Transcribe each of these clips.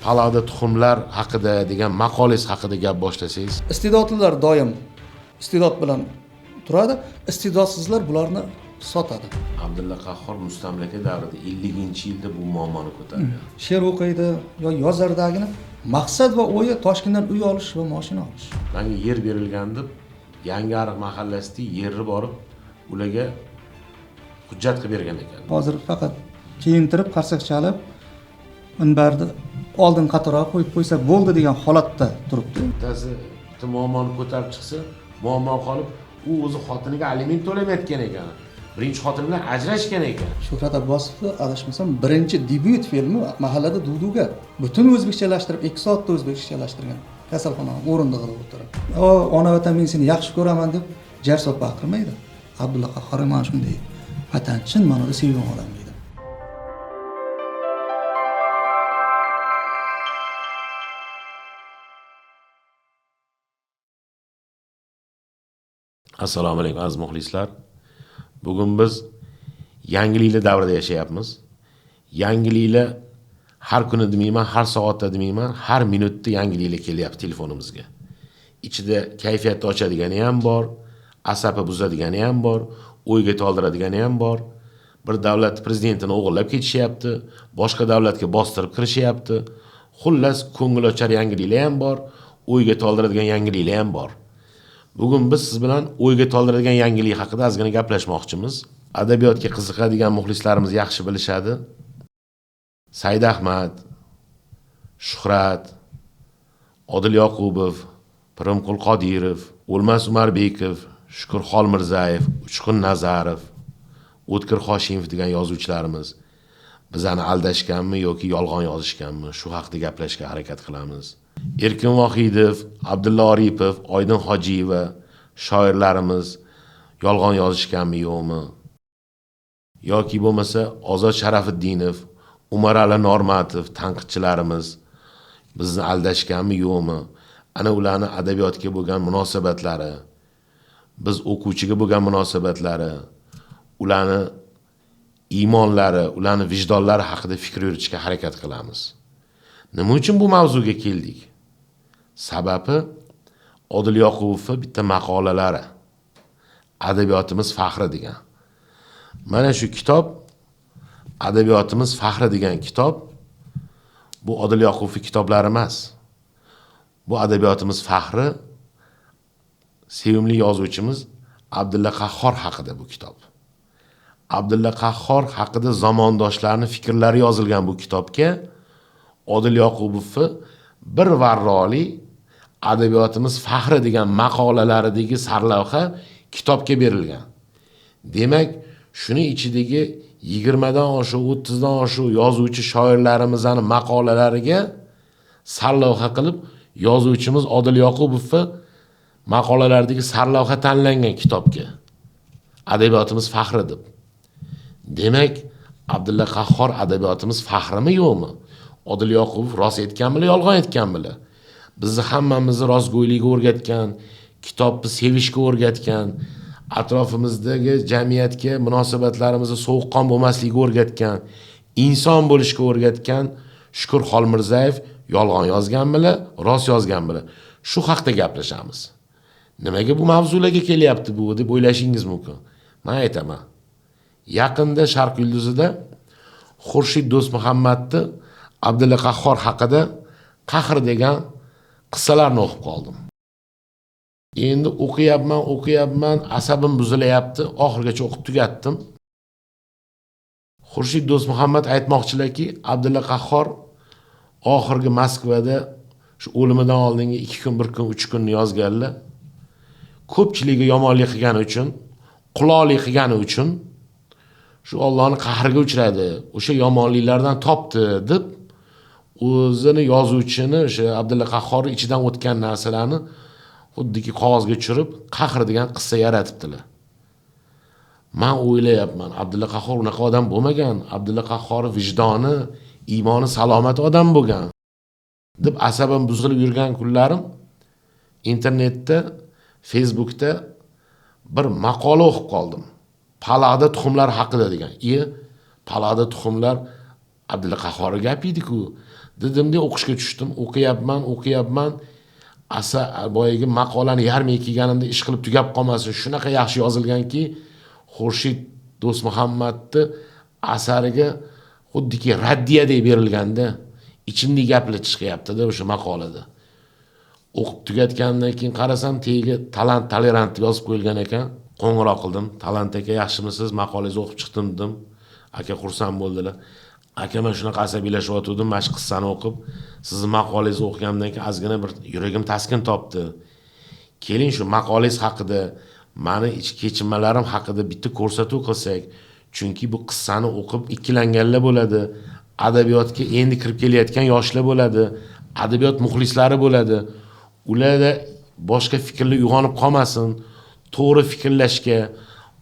Palada tuxumlar haqida degan maqolangiz haqida gap boshlasangiz. Iste'dodlilar doim iste'dod bilan turadi, iste'dodsizlar bularni sotadi. Abdulla Qahhor mustamlaka davrida 50-yilda bu muammoni ko'targan. She'r o'qiydi yo yozardagini maqsad va o'yi Toshkentdan uy olish va mashina olish. Menga yer berilgan deb Yangiariq mahallasida yerni borib ularga hujjat qilib bergan ekan. Hozir faqat kiyintirib, qarsak chalib, minbarni oldin qatorga qo'yib qo'ysa bo'ldi degan holatda turibdi. Bittasi bitta muammoni ko'tarib chiqsa, muammo qolib, u o'zi xotiniga aliment to'lamayotgan ekan. Birinchi xotini bilan ajrashgan ekan. Shuhrat Abbosovni adashmasam birinchi debyut filmi mahallada Duduga butun o'zbekchalashtirib 2 soatda o'zbekchalashtirgan. Kasalxonaning o'rindig'ida o'tirib. O, ona vatan men seni yaxshi ko'raman deb jar solib baqirmaydi. Abdulla Qahhor mana shunday vatan chin ma'noda sevgan odam edi. Assalomu alaykum aziz muxlislar. Bugun biz yangiliklar davrida yashayapmiz. Yangiliklar har kuni demayman, har soatda demayman, har minutda yangiliklar kelyapti telefonimizga. Ichida kayfiyatni ochadigani ham bor, asabi buzadigani ham bor, o'yga toldiradigani ham bor. Bir davlat prezidentini o'g'irlab ketishyapti, boshqa davlatga bostirib kirishyapti. Xullas, ko'ngilochar yangiliklar ham bor, o'yga toldiradigan yangiliklar ham bor. Bugun biz siz bilan o'yga toldiradigan yangilik haqida ozgina gaplashmoqchimiz. Adabiyotga qiziqadigan muxlislarimiz yaxshi bilishadi. Said Ahmad, Shuhrat, Odil Yoqubov, Pirimqul Qodirov, O'lmas Umarbekov, Shukur Xolmirzayev, Uchqun Nazarov, O'tkir Hoshimov degan yozuvchilarimiz bizani aldashganmi yoki yolg'on yozishganmi, shu haqida gaplashishga harakat qilamiz. Erkin Vohidov, Abdulla Oripov, Oydin Hojiyeva shoirlarimiz yolg'on yozishganmi yo'qmi? Yoki bo'lmasa Ozod Sharafiddinov, Umarali Normatov tanqidchilarimiz bizni aldashganmi yo'qmi? Ana ularni adabiyotga bo'lgan munosabatlari, biz o'quvchiga bo'lgan munosabatlari, ularni iymonlari, ularni vijdonlari haqida fikr yuritishga harakat qilamiz. Nima uchun bu mavzuga keldik? Sababi Odil Yoqubovning bitta maqolalari Adabiyotimiz faxri degan. Mana shu kitob Adabiyotimiz faxri degan kitob bu Odil Yoqubovning kitoblari emas. Bu Adabiyotimiz faxri sevimli yozuvchimiz Abdulla Qahhor haqida bu kitob. Abdulla Qahhor haqida zamondoshlarining fikrlari yozilgan bu kitobga Odil Yoqubovning bir varroqli Adabiyotimiz faxri degan maqolalaridagi sarlavha kitobga berilgan. Demak, shuni ichidagi 20 dan oshiq, 30 dan oshiq yozuvchi shoirlarimizning maqolalariga sarlavha qilib yozuvchimiz Odil Yoqubovning maqolalaridagi sarlavha tanlangan kitobga. Adabiyotimiz faxri deb. Demak, Abdulla Qahhor adabiyotimiz faxrimi yo'qmi? Odil Yoqubov rost aytganmi, yolg'on aytganmi? Bizni hammamizni rostgo'ylikka o'rgatgan, kitobni sevishga o'rgatgan, atrofimizdagi jamiyatga munosabatlarimizni sovuqqon bo'lmaslikka o'rgatgan, inson bo'lishga o'rgatgan Shukur Xolmirzayev yolg'on yozganmi, rost yozganmi? Shu haqda gaplashamiz. Nimaga bu mavzularga kelyapti bu deb o'ylashingiz mumkin. Men aytaman. Yaqinda Sharq yulduzida Xurshid Do'stmuhammadni Abdulla Qahhor haqida Qahr degan qissalarni o'qib qoldim. Endi o'qiyapman, asabim buzilyapti, oxirigacha o'qib tugatdim. Xurshid Do'stmuhammad aytmoqchilarki, Abdulla Qahhor oxirgi Moskvada shu o'limidan oldingi 2 kun, 1 kun, 3 kunni yozganlar. Ko'pchiligiga yomonlik qilgani uchun, quloqlik qilgani uchun shu Allohning qahriga uchradi, o'sha yomonliklardan topdi deb o'zini yozuvchini o'sha Abdulla Qahhor ichidan o'tgan narsalarni xuddiki qog'ozga tushirib Qahr degan qissa yaratibdilar. Men o'ylayapman, Abdulla Qahhor unaqa odam bo'lmagan, Abdulla Qahhor vijdoni, iymoni salomat odam bo'lgan deb asabim buzilib yurgan kunlarim internetda, Facebookda bir maqola o'qib qoldim. Palada tuxumlar haqida degan. Palada tuxumlar Abdulla Qahhor gap edi-ku. Dedimda o'qishga tushdim, o'qiyapman. Asa boyagi maqolani yarmiga kelganimda ish qilib tugab qolmasin, shunaqa yaxshi yozilganki, Xurshid Do'stmuhammadni asariga xuddiki raddiyadek berilganda ichimdagi gaplar chiqyapti-da o'sha maqolada. O'qib tugatgandan keyin qarasam tagiga talant tolerant deb yozib qo'yilgan ekan. Qo'ng'iroq qildim. Talant aka, yaxshimisiz? Maqolangizni o'qib chiqdim dedim. Aka xursand bo'ldilar. Aka, men shunaqa asabiylashayotgandim, mana shu qissani o'qib, sizni maqolangizni o'qigandan keyin ozgina bir yuragim taskin topdi. Keling shu maqolangiz haqida, mani ich kechinmalarim haqida bitta ko'rsatuv qilsak, chunki bu qissani o'qib ikkilanganlar bo'ladi, adabiyotga endi kirib kelayotgan yoshlar bo'ladi, adabiyot muxlislari bo'ladi. Ularda boshqa fikrlar uyg'onib qolmasin, to'g'ri fikrlashga,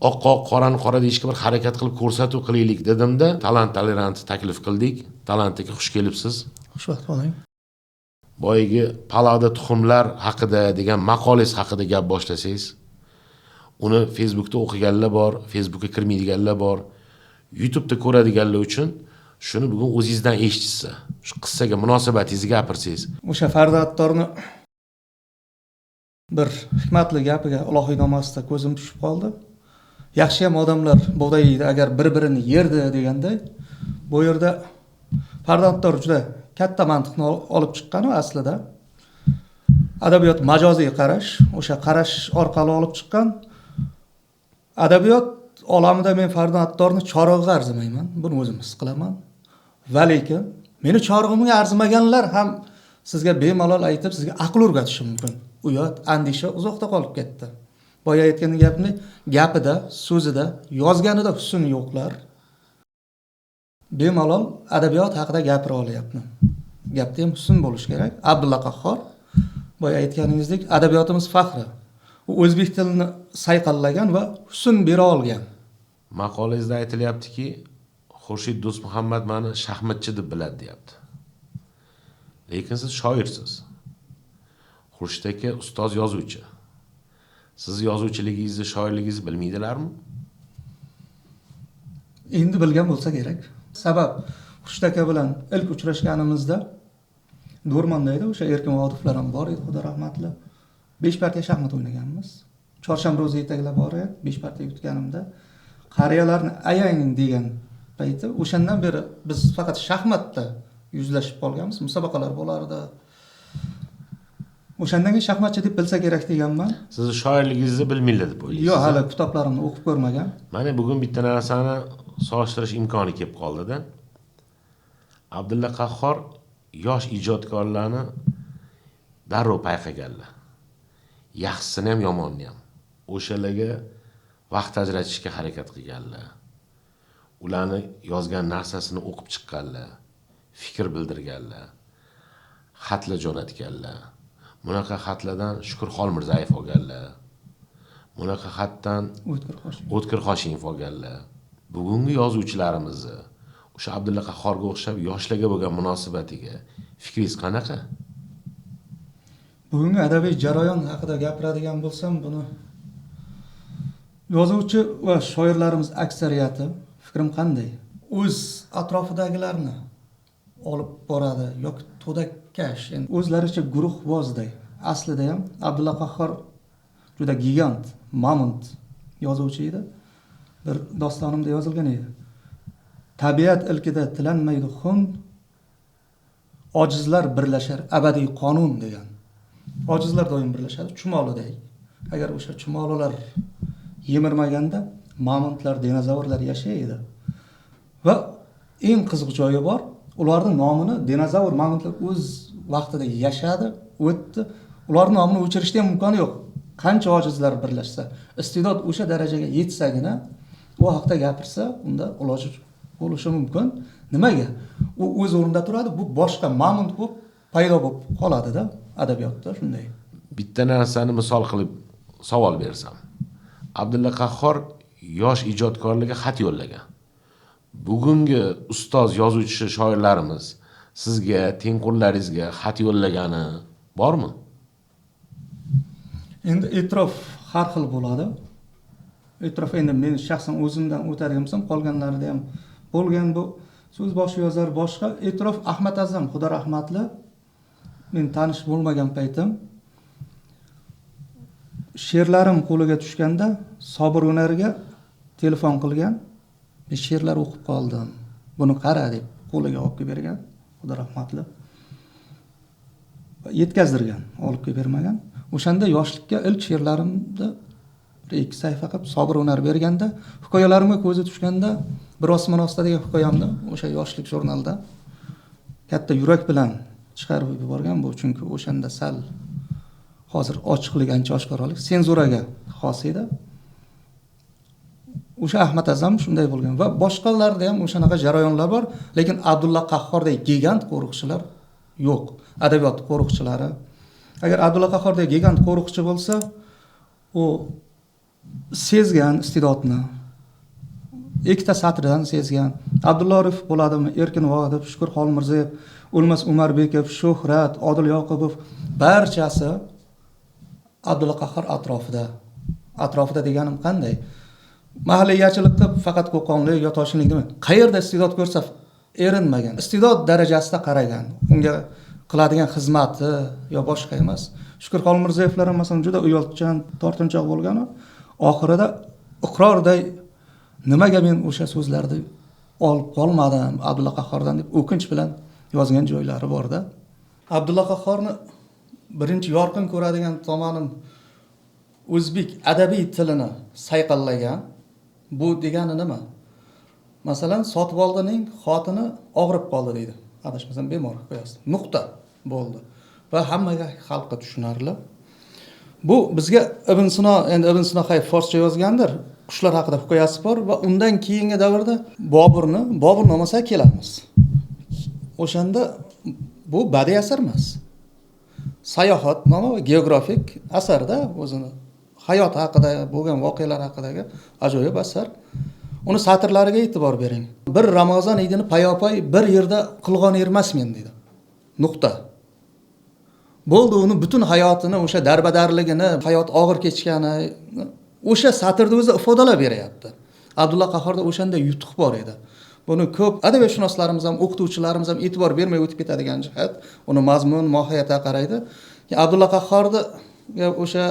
oqqa oq, qorani qora deyishga bir harakat qilib ko'rsatuv qilaylik dedimda, Talant Tolerantni taklif qildik. Talant aka, xush kelibsiz. Xushvaqt bo'ling. Boyagi palovda tuxumlar haqida degan maqolangiz haqida gap boshlasangiz, uni Facebookda o'qiganlar bor, Facebookga kirmaydiganlar bor, YouTube'da ko'radiganlar uchun shuni bugun o'zingizdan eshitishsa, shu qissaga munosabatingizni gapirsangiz. O'sha Farda Attorni bir hikmatli gapiga ilohiynomasida ko'zim tushib qoldi. Yaxshi ham odamlar bug'doy yeydi agar bir-birini yerdi deganday, bu yerda Farda Attor juda katta mantiqni olib chiqqan aslida. Adabiyot majoziy qarash, o'sha qarash orqali olib chiqqan. Adabiyot olamida men Farda Attorni chorig'iga arzimayman, buni o'zim his qilaman. Va lekin meni chorig'imga arzimaganlar ham sizga bemalol aytib, sizga aql o'rgatishi mumkin. Uyat, andisha uzoqda qolib ketdi. Boya aytgan gapni gapida, so'zida, yozganida husn yo'qlar. Bemalol adabiyot haqida gapira olyapti. Gapda ham husn bo'lishi kerak. Abdulla Qahhor, boya aytganingizdek, adabiyotimiz faxri. U o'zbek tilini sayqallagan va husn bera olgan. Maqolangizda aytilyaptiki, Xurshid Do'stmuhammad meni shaxmatchi deb biladi deyapti. Lekin siz shoirsiz. Xurshid aka ustoz yozuvchi. Siz yozuvchiligingizni, shoirligingizni bilmaydilarmi? Endi bilgan bo'lsa kerak. Sabab Xurshid aka bilan ilk uchrashganimizda Do'rmonda edi, o'sha Erkin Vodovlar ham bor edi, Xudo rahmatli. 5 partiya shaxmat o'ynaganmiz. Chorshanba ro'za yetaklab bor edi, 5 partiya yutganimda qariyalarni ayang degan payti, o'shandan beri biz faqat shaxmatda yuzlashib qolganmiz, musobaqalar bo'lardi. O'shandan keyin shaxmatchi deb bilsa kerak deganman. Sizni shoirligingizni bilmaylar deb o'ylaysiz? Yo'q, hali kitoblarimni o'qib ko'rmagan. Mana bugun bitta narsani solishtirish imkoni kelib qoldi-da. Abdulla Qahhor yosh ijodkorlarni darrov payqaganlar. Yaxshisini ham, yomonini ham. O'shalarga vaqt ajratishga harakat qilganlar. Ularni yozgan narsasini o'qib chiqqanlar, fikr bildirganlar, xatlar jo'natganlar. Bunaqa xatlardan Shukur Xolmirzayev olganlar. Bunaqa xatdan O'tkir Hoshimov olganlar. Bugungi yozuvchilarimizni o'sha Abdulla Qahhorga o'xshab yoshlarga bo'lgan munosabatiga fikringiz qanaqa? Bugungi adabiy jarayon haqida gapiradigan bo'lsam, buni yozuvchi va shoirlarimiz aksariyati, fikrim qanday, o'z atrofidagilarni olib boradi yoki to'dakash, endi o'zlaricha guruhbozday. Aslida ham Abdulla Qahhor juda gigant, mamont yozuvchi edi. Bir dostonimda yozilgan edi. Tabiat ilkida tilanmaydi xun, ojizlar birlashar abadiy qonun degan. Ojizlar doim birlashadi, chumoliday. Agar o'sha chumolilar yemirmaganda mamontlar, dinozavrlar yashaydi. Va eng qiziq joyi bor, ularning nomini dinozavr, mamontlar o'z vaqtida yashadi, o'tdi. Ularning nomini o'chirishda ham imkoni yo'q. Qancha ojizlar birlashsa, iste'dod o'sha darajaga yetsagina, u haqda gapirsa, unda iloji bo'lishi mumkin. Nimaga? U o'z o'rnida turadi, bu boshqa mamont bo'lib paydo bo'lib qoladida adabiyotda shunday. Bitta narsani misol qilib savol bersam. Abdulla Qahhor yosh ijodkorlarga xat yo'llagan. Bugungi ustoz yozuvchi shoirlarimiz sizga, tengqurlaringizga xat yo'llagani bormi? Endi e'tirof har xil bo'ladi. E'tirof endi men shaxsan o'zimdan o'tadigan bo'lsam, qolganlarida ham bo'lgan bu. So'z boshi yozar boshqa. E'tirof Ahmad Azam, Xudo rahmatli, men tanish bo'lmagan paytim she'rlarim qo'liga tushganda Sobir Umarga telefon qilgan. Men she'rlar o'qib qoldim, buni qara deb qo'liga olib kelib bergan, Xudo rahmatli. Yetkazdirgan, olib kelib bermagan. O'shanda yoshlikka ilk she'rlarimni bir 2 sahifa qilib Sobir Unar berganda, hikoyalarimga ko'zi tushganda Bir osmon ostida degan hikoyamni o'sha yoshlik jurnalida katta yurak bilan chiqarib yuborgan bu, chunki o'shanda sal hozir ochiqlik ancha oshkoralik senzuraga xos edi. O'sha Ahmad Azam shunday bo'lgan va boshqalarda ham o'shanaqa jarayonlar bor, lekin Abdulla Qahhordek gigant qo'riqchilar yo'q. Adabiyot qo'riqchilari. Agar Abdulla Qahhordek gigant qo'riqchi bo'lsa, u sezgan iste'dodni ikkita satrdan sezgan. Abdulla Orif bo'ladimi, Erkin Vohidov, Shukur Xolmirzayev, O'lmas Umarbekov, Shuhrat, Odil Yoqubov, barchasi Abdulla Qahhor atrofida. Atrofida deganim qanday? Mahallachilik qilib faqat qo'qonlik yo toshkentlik demak, qayerda iste'dod ko'rsa erinmagan, iste'dod darajasida qaragan, unga qiladigan xizmati yo boshqa emas. Shukur Xolmirzayevlar ham masalan juda uyalchan, tortinchoq bo'lgani, oxirida iqrorday nimaga men o'sha so'zlarni olib qolmadim Abdulla Qahhordan deb o'kinch bilan yozgan joylari borda. Abdulla Qahhorni birinchi yorqin ko'radigan tomonim o'zbek adabiy tilini sayqallagan. Bu degani nima? Masalan, Sotvoldining xotini og'rib qoldi deydi. Adashmasam bemor hikoyasi. Nuqta bo'ldi. Va hammaga, xalqqa tushunarli. Bu bizga Ibn Sino, endi Ibn Sino hay forscha yozgandir. Qushlar haqida hikoyasi bor va undan keyingi davrda Boburni, Boburnomasiga kelamiz. O'shanda bu badiiy asar emas. Sayohatnoma va geografik asarda o'zini hayot haqida bo'lgan voqealar haqidagi ajoyib asar. Uni satrlariga e'tibor bering. Bir Ramazon idini payopay bir yerda qilg'on ermasmen dedi. Nuqta. Bo'ldi, uni butun hayotini, o'sha darbadarligini, hayot og'ir kechgani o'sha satrda o'zi ifodalab beryapti. Abdulla Qahhorda o'shanda yutuq bor edi. Buni ko'p adabiyotshunoslarimiz ham, o'qituvchilarimiz ham e'tibor bermay o'tib ketadigan jihat, uni mazmun, mohiyatiga qaraydi. Abdulla Qahhorda o'sha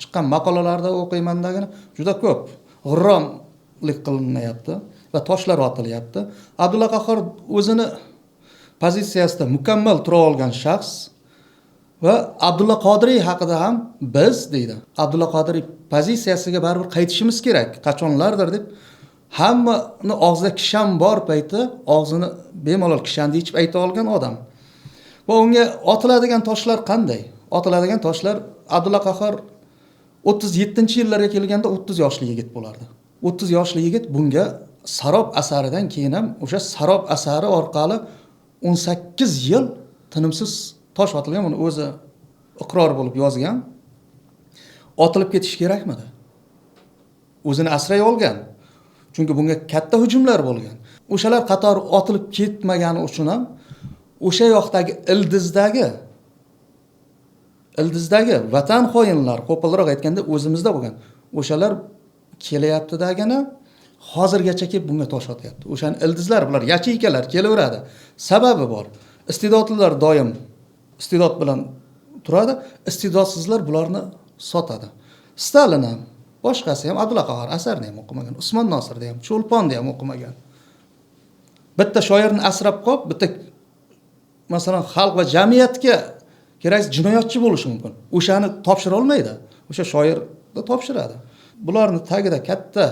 chiqqan maqolalarda o'qiymandagini juda ko'p g'irromlik qilinyapti va toshlar otilyapti. Abdulla Qahhor o'zini pozitsiyasida mukammal tura olgan shaxs va Abdulla Qodiriy haqida ham biz deydi. Abdulla Qodiriy pozitsiyasiga baribir qaytishimiz kerak, qachonlardir deb hammani og'zida kishan bor payti og'zini bemalol kishanni yechib ayta olgan odam. Va unga otiladigan toshlar qanday? Otiladigan toshlar Abdulla Qahhor 37-yillarga kelganda 30 yoshli yigit bo'lardi. 30 yoshli yigit bunga Sarob asaridan keyin ham o'sha Sarob asari orqali 18 yil tinimsiz tosh otilgan, buni o'zi iqror bo'lib yozgan. Otilib ketish kerakmidi? O'zini asray olgan. Chunki bunga katta hujumlar bo'lgan. O'shalar qator otilib ketmagani uchun ham o'sha yoqdagi ildizdagi vatan xoinlar, qo'polroq aytganda o'zimizda bo'lgan. O'shalar kelyapti-dagina hozirgacha kelib bunga tosh otyapti. O'shani ildizlar, bular yacheykalar kelaveradi. Sababi bor. Iste'dodlilar doim iste'dod bilan turadi, iste'dodsizlar bularni sotadi. Stalin ham, boshqasi ham Abdulla Qahhor asarini ham o'qimagan, Usmon Nosirni ham, Cho'lponni ham o'qimagan. Bitta shoirni asrab qo'yib, bitta masalan xalq va jamiyatga kerak jinoyatchi bo'lishi mumkin. O'shani topshira olmaydi. O'sha shoirni topshiradi. Bularni tagida katta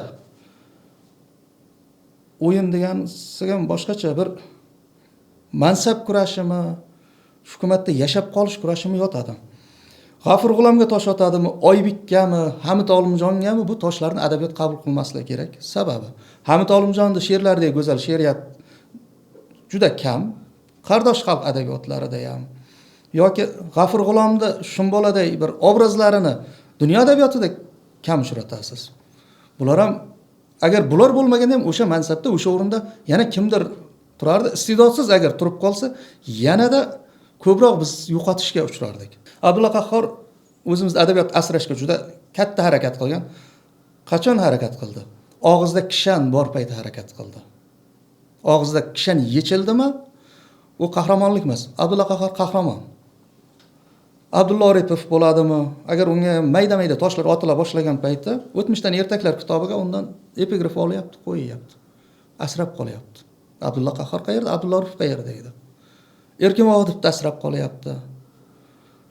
o'yin deganisiga ham boshqacha bir mansab kurashimi, hukumatda yashab qolish kurashimi yotadi. G'afur G'ulomga tosh otadimi, Oybekkami, Hamid Olimjongami, bu toshlarni adabiyot qabul qilmasligi kerak. Sababi Hamid Olimjonni she'rlaridagi go'zal she'riyat juda kam. Qardosh xalq adabiyotlarida ham yoki G'afur G'ulomni Shumboladay bir obrazlarini dunyo adabiyotida kam uchratasiz. Bular ham agar bular bo'lmaganda ham o'sha mansabda, o'sha o'rinda yana kimdir turardi. Iste'dodsiz agar turib qolsa, yanada ko'proq biz yo'qotishga uchrardik. Abdulla Qahhor o'zimiz adabiyot asrashga juda katta harakat qilgan. Qachon harakat qildi? Og'izda kishan bor payti harakat qildi. Og'zida kishan yechildimi, u qahramonlik emas. Abdulla Qahhor qahramon. Abdulla Oripov bo'ladimi? Agar unga mayda-mayda toshlar otila boshlagan paytda O'tmishdan ertaklar kitobiga undan epigraf olyapti, qo'yyapti. Asrab qolyapti. Abdulla Qahhor qayerda? Abdulla Oripov qayerda edi? Erkin Vohidovni asrab qolyapti.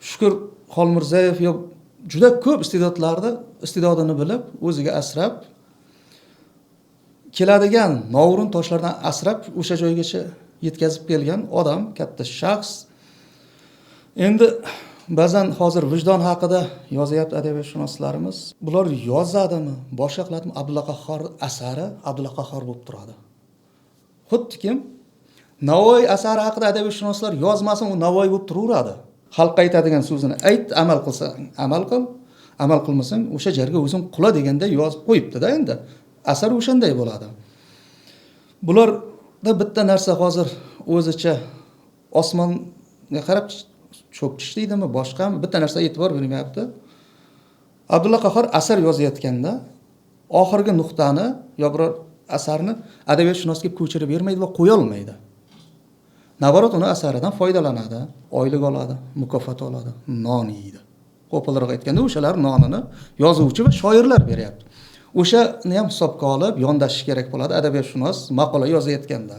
Shukur Xolmirzayev yo juda ko'p iste'dodlarni iste'dodini bilib, o'ziga asrab keladigan noo'rin toshlardan asrab o'sha joygacha yetkazib kelgan odam, katta shaxs. Endi ba'zan hozir vijdon haqida yozyapti adabiyotshunoslarimiz. Bular yozadimi, boshqa qiladimi? Abdulla Qahhor asari Abdulla Qahhor bo'lib turadi. Xuddi kim Navoiy asari haqida adabiyotshunoslar yozmasin, u Navoiy bo'lib turaveradi. Xalqqa aytadigan so'zini ayt, amal qilsang amal qil, amal qilmasang o'sha jarga o'zing qula deganday yozib qo'yibdi-da endi. Asar o'shanday bo'ladi. Bularda bitta narsa hozir o'zicha osmonga qarab cho'p tishlaydimi, boshqami, bitta narsaga e'tibor bermayapti. Abdulla Qahhor asar yozayotganda oxirgi nuqtani yo biror asarni adabiyotshunosga ko'chirib bermaydi va qo'ya olmaydi. Naborot uni asaridan foydalanadi, oylik oladi, mukofot oladi, non yeydi. Qo'polroq aytganda o'shalar nonini yozuvchi va shoirlar beryapti. O'shani ham hisobga olib yondashish kerak bo'ladi adabiyotshunos maqola yozayotganda.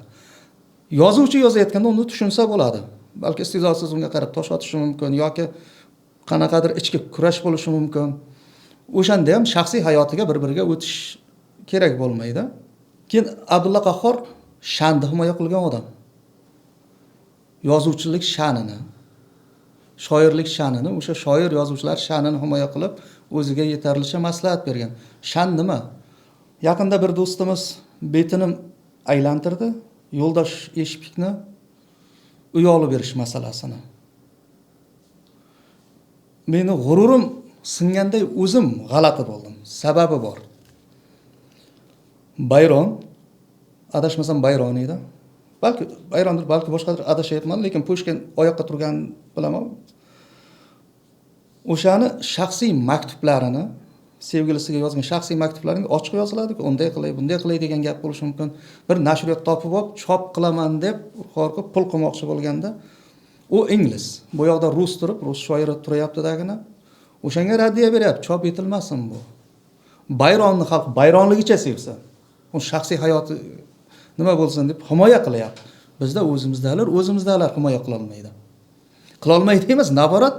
Yozuvchi yozayotganda uni tushunsa bo'ladi. Balki iste'dodsiz unga qarab tosh otishi mumkin yoki qanaqadir ichki kurash bo'lishi mumkin. O'shanda ham shaxsiy hayotiga bir-biriga o'tish kerak bo'lmaydi. Keyin Abdulla Qahhor sha'nni himoya qilgan odam. Yozuvchilik sha'nini, shoirlik sha'nini, o'sha shoir yozuvchilar sha'nini himoya qilib, o'ziga yetarlicha maslahat bergan. Sha'n nima? Yaqinda bir do'stimiz betini aylantirdi, Yo'ldosh Eshbekni uy olib berish masalasini. Meni g'ururim singanday o'zim g'alati bo'ldim. Sababi bor. Bayron, adashmasam Bayron edi. Balki Bayrondir, balki boshqadir, adashayapman, lekin Pushkin oyoqqa turgan bilaman. O'shani shaxsiy maktublarini, sevgilisiga yozgan shaxsiy maktublarini ochiq yoziladi-ku, unday qilay, bunday qilay degan gap bo'lishi mumkin. Bir nashriyot topib olib, chop qilaman deb qo'rqib pul qilmoqchi bo'lganda, u ingliz, bu yoqda rus turib, rus shoiri turyapti-dagina. O'shanga raddiya beryapti, chop etilmasin bu. Bayronni xalq bayronligicha sevsin. U shaxsiy hayoti nima bo'lsin deb himoya qilyapti. Bizda o'zimizdalar himoya qila olmaydi. Qila olmaydi emas, naborat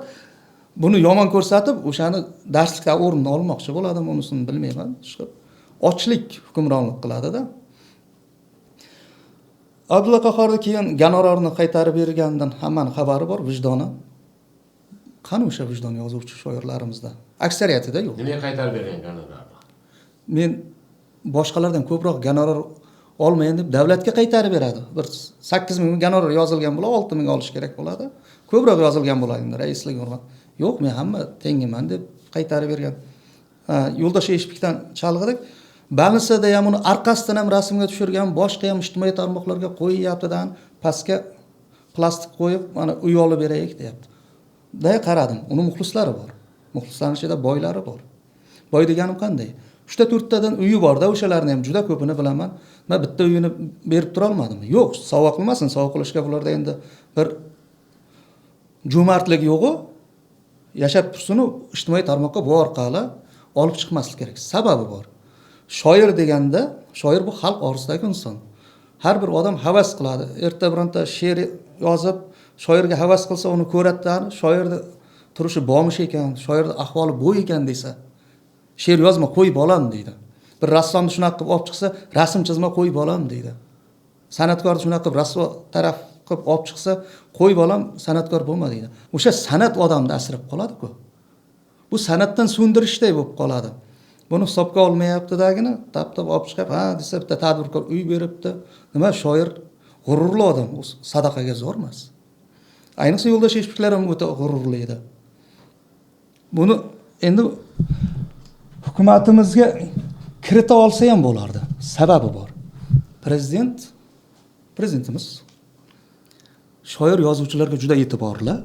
buni yomon ko'rsatib, o'shani darslikda o'rnini olmoqchi bo'ladimi, unisini bilmayman. Chiqib ochlik hukmronlik qiladida. Abdulla Qahhorni keyin gonorarni qaytarib berganidan hammani xabari bor, vijdoni. Qani o'sha vijdon yozuvchi shoirlarimizda? Aksariyatida yo'q. Nimaga qaytarib bergan gonorarni? Men boshqalardan ko'proq gonorar olmayin deb davlatga qaytarib beradi. Bir 8 ming gonorar yozilgan bo'ladi, 6 ming olish kerak bo'ladi. Ko'proq yozilgan bo'ladi endi raislik hurmat. Yo'q, men hamma tengiman deb qaytarib bergan. Yo'ldosh Eshbekdan chalg'idik. Balisada ham uni orqasidan ham rasmga tushirgan, boshqa ham ijtimoiy tarmoqlarga qo'yyapti-dan, pastga plastik qo'yib, mana uy olib beraylik deyapti. Da qaradim, uni muxlislari bor. Muxlislarning ichida boylari bor. Boy deganim qanday? 3ta 4tadan uyi borda, o'shalarni ham juda ko'pini bilaman. Men bitta uyini berib tura olmadim. Yo'q, sovg'a qilmasin, sovg'a qilishga bularda endi bir jo'mardlik yo'g'u. Yashab tursin, ijtimoiy tarmoqqa bu orqali olib chiqmaslik kerak. Sababi bor. Shoir deganda, shoir bu xalq orzusidagi inson. Har bir odam havas qiladi. Erta bironta she'r yozib, shoirga havas qilsa, uni ko'radi, shoirni turishi bormish ekan, shoirning ahvoli bu ekan desa, she'r yozma, qo'y bolam deydi. Bir rassomni shunaqa qilib olib chiqsa, rasm chizma, qo'y bolam deydi. San'atkorni shunaqa qilib rasvo taraf qilib olib chiqsa, qo'y bolam, san'atkor bo'lma deydi. O'sha san'at odamni asrab qoladi-ku. Bu san'atdan so'ndirishday bo'lib qoladi. Buni hisobga olmayapti-dagina, tap-tap olib chiqib, ha desa bitta tadbirkor uy beribdi. Nima shoir g'ururli odam, u sadaqaga zo'r emas. Ayniqsa Yo'ldosh Eshbeklar ham o'ta g'ururli edi. Buni endi hukumatimizga kirita olsa ham bo'lardi. Sababi bor. Prezidentimiz shoir yozuvchilarga juda e'tiborli.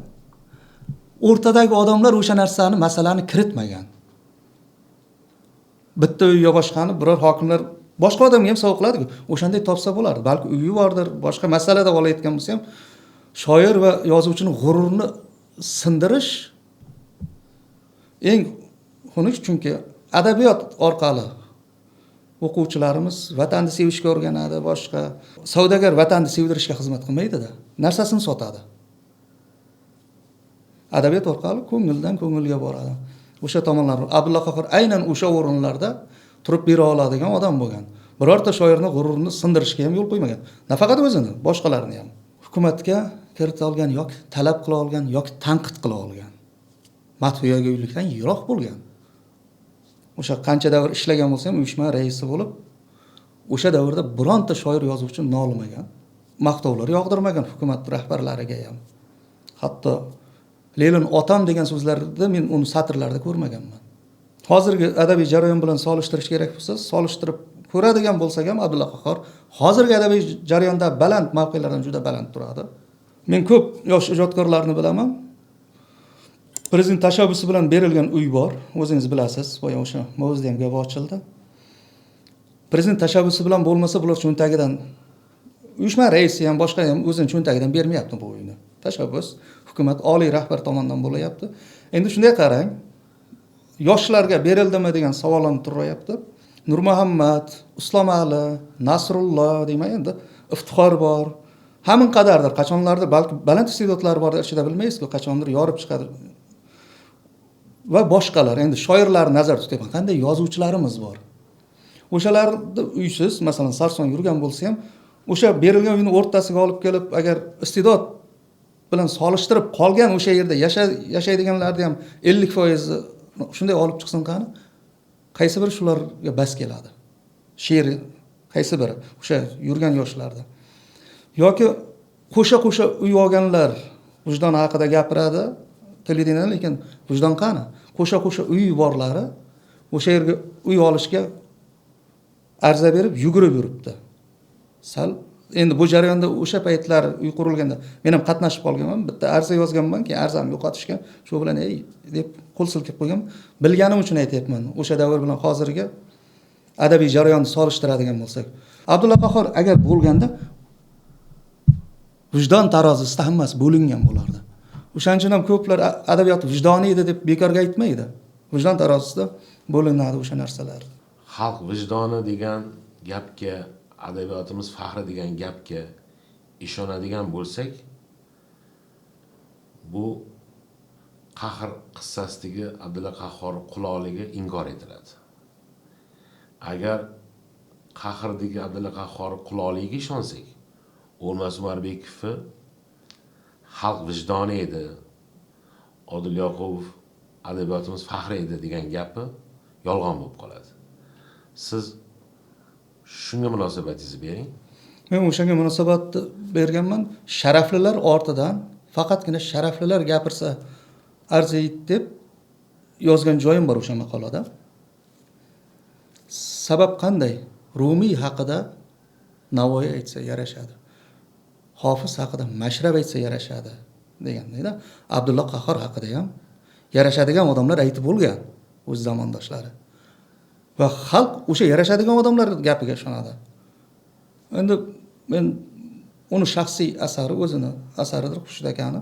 O'rtadagi odamlar o'sha narsani, masalani kiritmagan. Bitta uy yo boshqani biror hokimlar Boshqa odamga ham sovg'a qiladi-ku. O'shanday topsa bo'lardi. Balki uyi bordir, boshqa masalada olayotgan bo'lsa ham shoir va yozuvchining g'ururini sindirish eng xunuk, chunki adabiyot orqali o'quvchilarimiz vatanni sevishga o'rganadi, boshqa savdogar vatanni sevdirishga xizmat qilmaydi-da, narsasini sotadi. Adabiyot orqali ko'ngildan ko'ngilga boradi. O'sha tomonlar Abdulla Qahhor aynan o'sha o'rinlarda turib bera oladigan odam bo'lgan. Birorta shoirni g'ururini sindirishga ham yo'l qo'ymagan. Nafaqat o'zini, boshqalarni ham. Hukumatga kirita olgan yoki talab qila olgan yoki tanqid qila olgan. Madhiyago'ylikdan yiroq bo'lgan. O'sha qancha davr ishlagan bo'lsa ham uyushma raisi bo'lib, o'sha davrda bironta shoir yozuvchi nolimagan, maqtovlar yog'dirmagan hukumat rahbarlariga ham. Hatto Lenin otam degan so'zlarni men uni satrlarda ko'rmaganman. Hozirgi adabiy jarayon bilan solishtirish kerak bo'lsa, solishtirib ko'radigan bo'lsak ham Abdulla Qahhor hozirgi adabiy jarayonda baland mavqelardan juda baland turadi. Men ko'p yosh ijodkorlarni bilaman. Prezident tashabbusi bilan berilgan uy bor, o'zingiz bilasiz, boya o'sha mavzuda ham gap ochildi. Prezident tashabbusi bilan bo'lmasa, bular cho'ntagidan uyushma raisi ham boshqa ham o'zini cho'ntagidan bermayapti bu uyni. Tashabbus hukumat oliy rahbar tomonidan bo'layapti. Endi shunday qarang, yoshlarga berildimi degan savol ham turyapti. Nurmuhammad, Islomali, Nasrullo deyman, endi Iftixor bor. Hamin qadardir, qachonlardir balki baland iste'dodlar bordir, ichida bilmaysiz-ku, qachondir yorib chiqadi. Va boshqalar, endi shoirlarni nazarda tutyapman, qanday yozuvchilarimiz bor. O'shalarni uysiz, masalan, sarson yurgan bo'lsa ham, o'sha berilgan uyni o'rtasiga olib kelib, agar iste'dod bilan solishtirib qolgan o'sha yerda yashaydiganlarni ham 50% shunday olib chiqsin qani, qaysi biri shularga bas keladi? She'r qaysi biri o'sha yurgan yoshlarda? Yoki qo'sha-qo'sha uy olganlar vijdon haqida gapiradi televideniyada, lekin vijdon qani? Qo'sha-qo'sha uy borlari o'sha yerga uy olishga arza berib yugurib yuribdi. Sal endi bu jarayonda o'sha paytlar uy qurilganda men ham qatnashib qolganman, bitta arza yozganman, keyin arzamni yo'qotishgan, shu bilan ey deb qo'l silkib qo'yganman. Bilganim uchun aytyapman, o'sha davr bilan hozirgi adabiy jarayonni solishtiradigan bo'lsak, Abdulla Qahhor agar bo'lganda vijdon tarozisida hammasi bo'lingan bo'lardi. O'shaning uchun ham ko'plar adabiyot vijdoni edi deb bekorga aytmaydi. Vijdon tarozisida bo'linadi o'sha narsalar. Xalq vijdoni degan gapga, adabiyotimiz faxri degan gapga ishonadigan bo'lsak, bu qahr qissasidagi Abdulla Qahhor quloligi inkor etiladi. Agar qahrdagi Abdulla Qahhor quloligiga ishonsak, O'lmas Umarbekovni xalq vijdoni edi, Odil Yoqubov adabiyotimiz faxri edi degan gapi yolg'on bo'lib qoladi. Siz shunga munosabatingizni bering. Men o'shanga munosabatni berganman. Sharaflilar ortidan faqatgina sharaflilar gapirsa arziydi deb yozgan joyim bor o'sha maqolada. Sabab qanday? Rumiy haqida Navoiy aytsa yarashadi. Hofiz haqida Mashrab aytsa yarashadi degandayda. Abdulla Qahhor haqida ham yarashadigan odamlar aytib bo'lgan o'z zamondoshlari. Va xalq o'sha yarashadigan odamlar gapiga ishonadi. Endi men uni shaxsiy asari, o'zini asaridir Xurshid akani.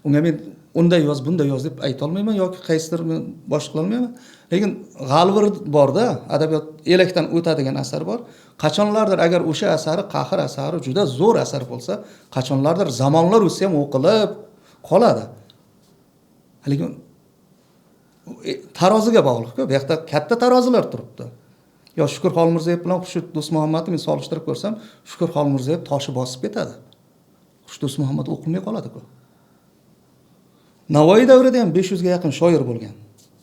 Unga men unday yoz, bunday yoz deb ayta olmayman yoki qaysidir men boshqa qila olmayman. Lekin g'alvir borda, adabiyot elakdan o'tadigan asar bor. Qachonlardir agar o'sha asari, qahr asari juda zo'r asar bo'lsa, qachonlardir zamonlar o'tsa ham o'qilib qoladi. Lekin taroziga bog'liq-ku. Bu yoqda katta tarozilar turibdi. Yo Shukur Xolmirzayev bilan Xurshid Do'stmuhammadni men solishtirib ko'rsam, Shukur Xolmirzayev toshi bosib ketadi. Xurshid Do'stmuhammad o'qilmay qoladi-ku. Navoiy davrida ham 500 ga yaqin shoir bo'lgan.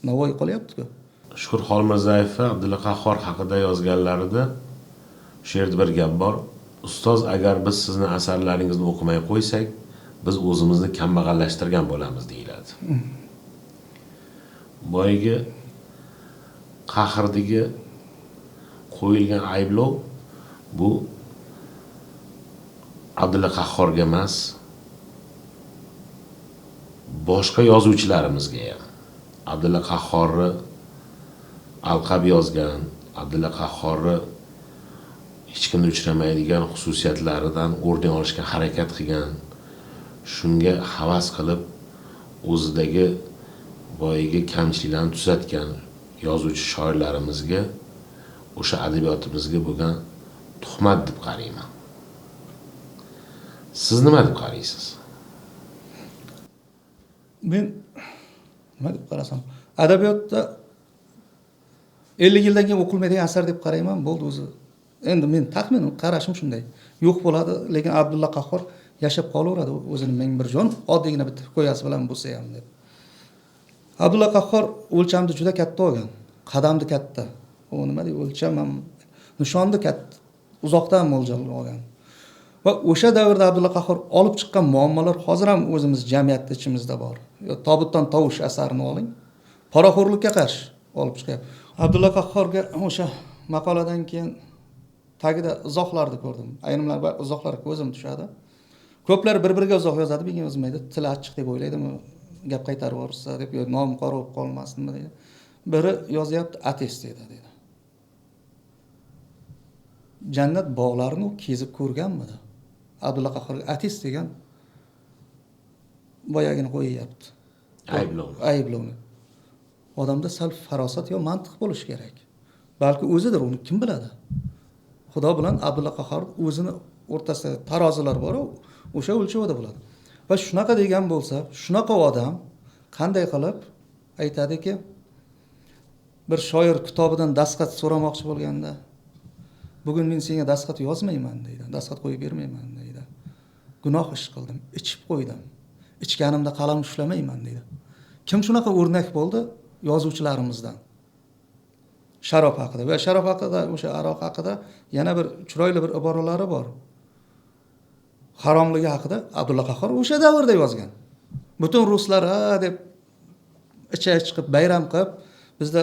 Navoiy qolyapti-ku. Shukur Xolmirzayev Abdulla Qahhor haqida yozganlarida shu yerda bir gap bor. Ustoz, agar biz sizni asarlaringizni o'qimay qo'ysak, biz o'zimizni kambag'allashtirgan bo'lamiz deyiladi. Boyagi qahrdagi qo'yilgan ayblov bu Abdulla Qahhorga emas, boshqa yozuvchilarimizga ham. Abdulla Qahhorni alqab yozgan, Abdulla Qahhorni hech kimda uchramaydigan xususiyatlaridan o'rnak olishga harakat qilgan, shunga havas qilib o'zidagi boyagi kamchiliklarni tuzatgan yozuvchi shoirlarimizga, o'sha adabiyotimizga bo'lgan tuhmat deb qarayman. Siz nima deb qaraysiz? Men nima deb qarasam, adabiyotda 50 yildan keyin o'qilmaydigan asar deb qarayman, bo'ldi o'zi. Endi men taxminan qarashim shunday. Yo'q bo'ladi, lekin Abdulla Qahhor yashab qolaveradi o'zini 1001 jon oddiygina bitta hikoyasi bilan bo'lsa ham deb. Abdulla Qahhor o'lchamni juda katta olgan, qadamni katta. U nima deydi, o'lcham ham nishonni katta, uzoqdan mo'ljal olgan. Va o'sha davrda Abdulla Qahhor olib chiqqan muammolar hozir ham o'zimiz jamiyatda ichimizda bor. Tobutdan tovush asarini oling. Poraxo'rlikka qarshi olib chiqyapti. Abdulla Qahhorga o'sha maqoladan keyin tagida izohlarni ko'rdim. Ayrimlar izohlarga ko'zim tushadi. Ko'plar bir-biriga izoh yozadi, menga yozmaydi. Til achchiq deb o'ylaydimi, gap qaytarib yuborsa deb, yo nom qora bo'lib qolmasinmi deydi. Biri yozyapti, ateist dedi, dedi. Jannat bog'larini u kezib ko'rganmidi? Abdulla Qahhorga ateist degan boyagini qo'yyapti. Ayblovni. Ayblovni. Odamda sal farosat yo mantiq bo'lishi kerak. Balki o'zidir, uni kim biladi? Xudo bilan Abdulla Qahhor o'zini o'rtasida tarozilar bor, o'sha o'lchovda bo'ladi. Va shunaqa degan bo'lsa, shunaqa odam qanday qilib aytadiki, bir shoir kitobidan dastxat so'ramoqchi bo'lganda, bugun men senga dastxat yozmayman deydi, dastxat qo'yib bermayman deydi. Gunoh ish qildim, ichib qo'ydim. Ichganimda qalam ushlamayman deydi. Kim shunaqa o'rnak bo'ldi yozuvchilarimizdan? Sharob haqida va sharob haqida, o'sha aroq haqida yana bir chiroyli bir iboralari bor. Haromligi haqida Abdulla Qahhor o'sha davrda yozgan. Butun ruslar ha deb icha chiqib bayram qilib, bizda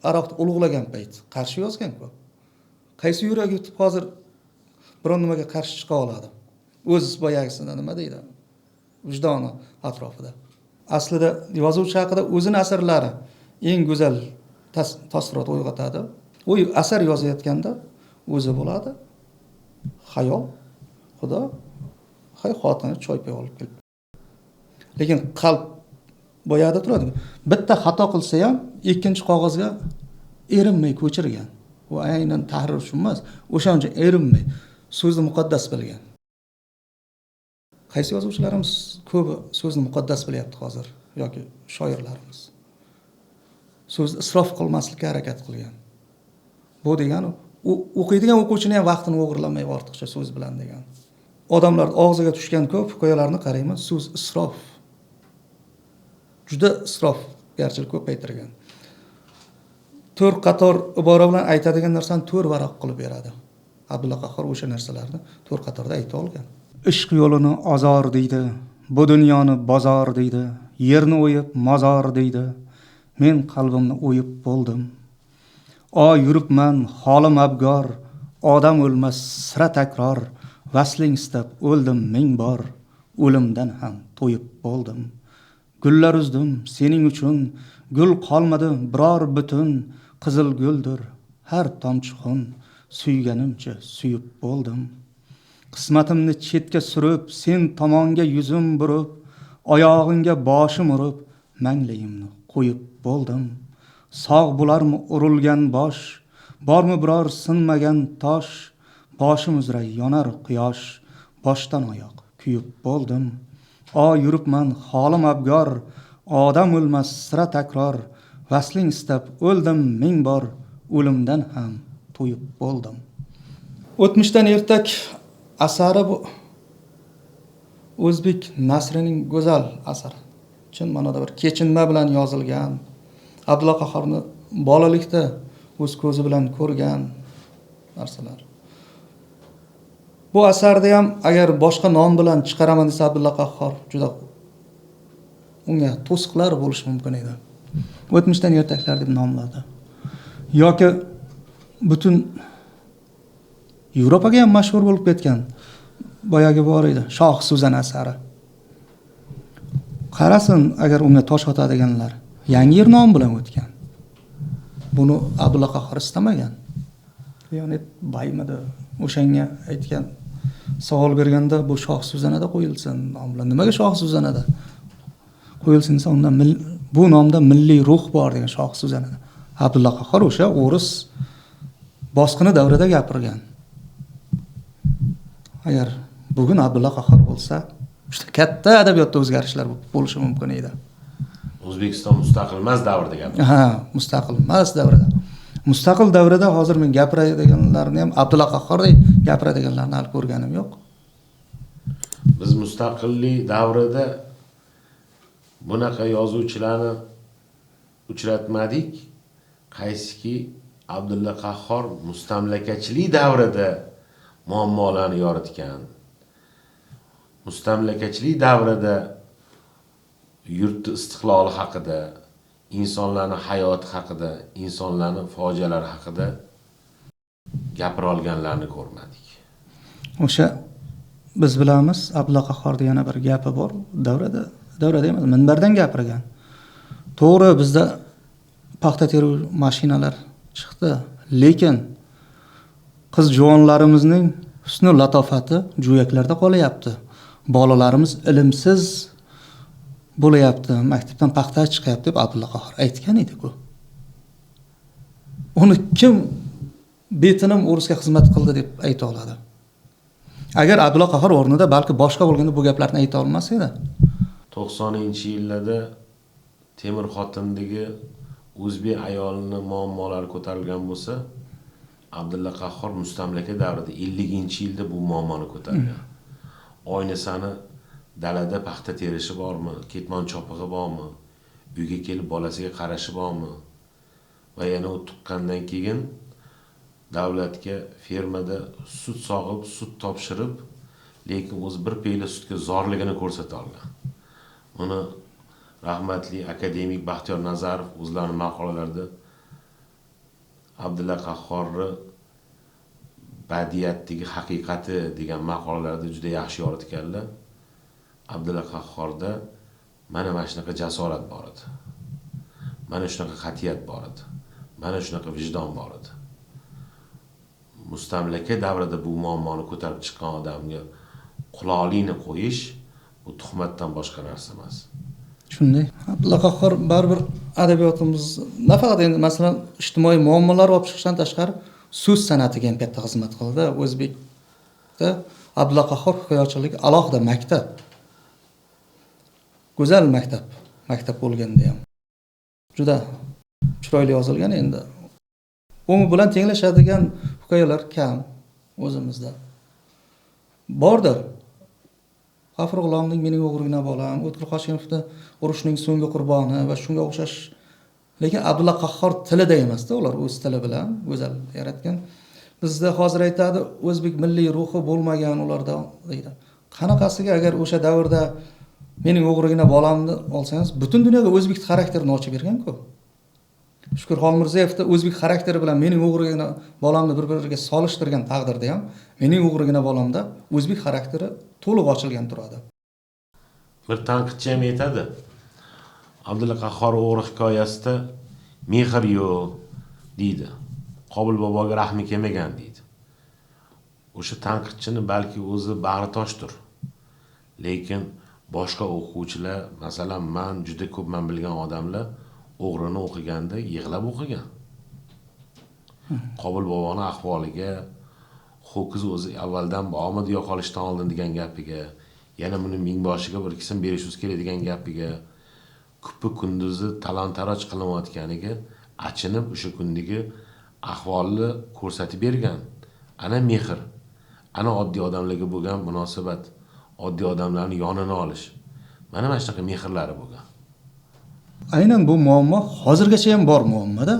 aroqni ulug'lagan payt qarshi yozgan ko'p. Qaysi yurak yutib hozir biron nimaga qarshi chiqa oladi? O'z boyagisida nima deydi? Vijdoni atrofida. Aslida yozuvchi haqida o'zini asarlari eng go'zal taassurot uyg'otadi. U asar yozayotganda o'zi bo'ladi, xayol, Xudo, hay xotini choy pay olib kelib. Lekin qalb boyada turadi. Bitta xato qilsa ham ikkinchi qog'ozga erinmay ko'chirgan. U aynan tahrir uchun emas, o'shancha erinmay so'zni muqaddas bilgan. Qaysi yozuvchilarimiz ko'pi so'zni muqaddas bilyapti hozir yoki shoirlarimiz. So'zni isrof qilmaslikka harakat qilgan. Bu degani u o'qiydigan o'quvchini ham vaqtini o'g'irlamay ortiqcha so'z bilan degan. Odamlar og'ziga tushgan ko'p hikoyalarni qarayman, so'z isrof. Juda isrofgarchilik ko'paytirgan. 4 qator ibora bilan aytadigan narsani 4 varaq qilib beradi. Abdulla Qahhor o'sha narsalarni 4 qatorda ayta olgan. Ishq yo'lini ozor deydi, bu dunyoni bozor deydi, yerni o'yib mozor deydi. Men qalbimni o'yib bo'ldim. O yuribman holim abgor, odam o'lmas sira takror, vasling istab o'ldim ming bor, o'limdan ham to'yib bo'ldim. Gullar uzdim sening uchun, gul qolmadi biror butun, qizil guldir har tomchi xun, suyganimcha suyib bo'ldim. Qismatimni chetga surib, sen tomonga yuzim burib, oyog'ingga boshim urib, manglayimni qo'yib bo'ldim. Sog' bo'larmi urilgan bosh, bormi biror sinmagan tosh, boshim uzra yonar quyosh, boshdan oyoq kuyib bo'ldim. O yuribman holim abgor, odam o'lmas sira takror, vasling istab o'ldim ming bor, o'limdan ham to'yib bo'ldim. O'tmishdan ertak asari bu o'zbek nasrining go'zal asari. Chin ma'noda bir kechinma bilan yozilgan. Abdulla Qahhorni bolalikda o'z ko'zi bilan ko'rgan narsalar. Bu asarda ham agar boshqa nom bilan chiqaraman desa Abdulla Qahhor juda unga to'siqlar bo'lishi mumkin edi. O'tmishdan ertaklar deb nomladi. Yoki butun Yevropaga ham mashhur bo'lib ketgan boyagi bor edi, Shoh Suzan asari. Qarasin, agar unga tosh otadiganlar yangi yer nom bilan o'tgan. Buni Abdulla Qahhor istamagan. Leonid Baymidi o'shanga aytgan, savol berganda bu Shoh Suzanada qo'yilsin nom bilan. Nimaga Shoh Suzanada qo'yilsin desa, unda bu nomda milliy ruh bor degan Shoh Suzanada. Abdulla Qahhor o'sha o'ris bosqini davrida gapirgan. Agar bugun Abdulla Qahhor bo'lsa, juda katta adabiyotda o'zgarishlar bo'lishi mumkin edi. O'zbekiston mustaqil emas davrida gapirgan. Ha, mustaqil emas davrida. Mustaqil davrida hozir men gapiradiganlarni ham Abdulla Qahhordek gapiradiganlarni hali ko'rganim yo'q. Biz mustaqillik davrida bunaqa yozuvchilarni uchratmadik, qaysiki Abdulla Qahhor mustamlakachilik davrida muammolarni yoritgan. Mustamlakachilik davrida yurtni istiqloli haqida, insonlarning hayoti haqida, insonlarning fojialari haqida gapira olganlarni ko'rmadik. O'sha biz bilamiz, Abdulla Qahhorda yana bir gapi bor. Davrada emas, minbardan gapirgan. To'g'ri, bizda paxta teruv mashinalar chiqdi, lekin qiz juvonlarimizning husni latofati jo'yaklarda qolyapti. Bolalarimiz ilmsiz bo'layapti, maktabdan paxta chiqyapti deb Abdulla Qahhor aytgan edi-ku. Uni kim betinim o'risga xizmat qildi deb ayta oladi? Agar Abdulla Qahhor o'rnida balki boshqa bo'lganda bu gaplarni ayta olmas edi. 90-yillarda Temir xotindagi o'zbek ayolini muammolari ko'tarilgan bo'lsa, Abdulla Qahhor mustamlaka davrida 50-yilda bu muammoni ko'targan. Oynasani dalada paxta terishi bormi, ketmon chopig'i bormi, uyga kelib bolasiga qarashi bormi va yana u tuqqandan keyin davlatga fermada sut sog'ib, sut topshirib, lekin o'zi bir piyla sutga zorligini ko'rsata olgan. Buni rahmatli akademik Baxtiyor Nazarov o'zlarining maqolalarida Abdulla Qahhorni badiiyatdagi haqiqati degan maqolalarda juda yaxshi yoritganlar. Abdulla Qahhorda mana shunaqa jasorat bor edi. Mana shunaqa qat'iyat bor edi. Mana shunaqa vijdon bor edi. Mustamlaka davrida bu muammoni ko'tarib chiqqan odamga quloqlikni qo'yish bu tuhmatdan boshqa narsa emas. Shunday. Abdulla Qahhor baribir adabiyotimiz nafaqat endi masalan ijtimoiy muammolar olib chiqishdan tashqari so'z san'atiga ham katta xizmat qildi. O'zbekda Abdulla Qahhor hikoyachiligi alohida maktab. Go'zal maktab, maktab bo'lganda ham juda chiroyli yozilgan endi. U bilan tenglashadigan hikoyalar kam o'zimizda. Bordir. G'afur G'ulomning Mening o'g'rigina bolam, O'tkir Hoshimovning Urushning so'nggi qurboni va shunga o'xshash, lekin Abdulla Qahhor tilida emasda, ular o'z tili bilan go'zal yaratgan. Bizda hozir aytadi, o'zbek milliy ruhi bo'lmagan ularda deydi. Qanaqasiga agar o'sha davrda Mening o'g'rigina bolamni olsangiz, butun dunyoga o'zbek xarakterini ochib bergan-ku. Shukur Xolmirzayevda o'zbek xarakteri bilan Mening o'g'rigina bolamni bir-biriga solishtirgan taqdirda ham Mening o'g'rigina bolamda o'zbek xarakteri to'liq ochilgan turadi. Bir tanqidchi ham aytadi. Abdulla Qahhor o'g'ri hikoyasida mehr yo'q deydi. Qobil boboga rahmi kelmagan deydi. O'sha tanqidchini balki o'zi bag'ri toshdir. Lekin boshqa o'quvchilar, masalan, men juda ko'p men bilgan odamlar o'g'rini o'qiganda yig'lab o'qigan. Qobil boboni ahvoliga, ho'kiz o'zi avvaldan bormidi yo'qolishdan oldin degan gapiga, yana buni mingboshiga bir qism berishimiz kerak degan gapiga, kupi kunduzi talon-taroj qilinayotganiga achinib o'sha kundagi ahvolni ko'rsatib bergan. Ana mehr, ana oddiy odamlarga bo'lgan munosabat, oddiy odamlarni yonini olish. Mana shunaqa mehrlari bo'lgan. Aynan bu muammo hozirgacha ham bor muammoda.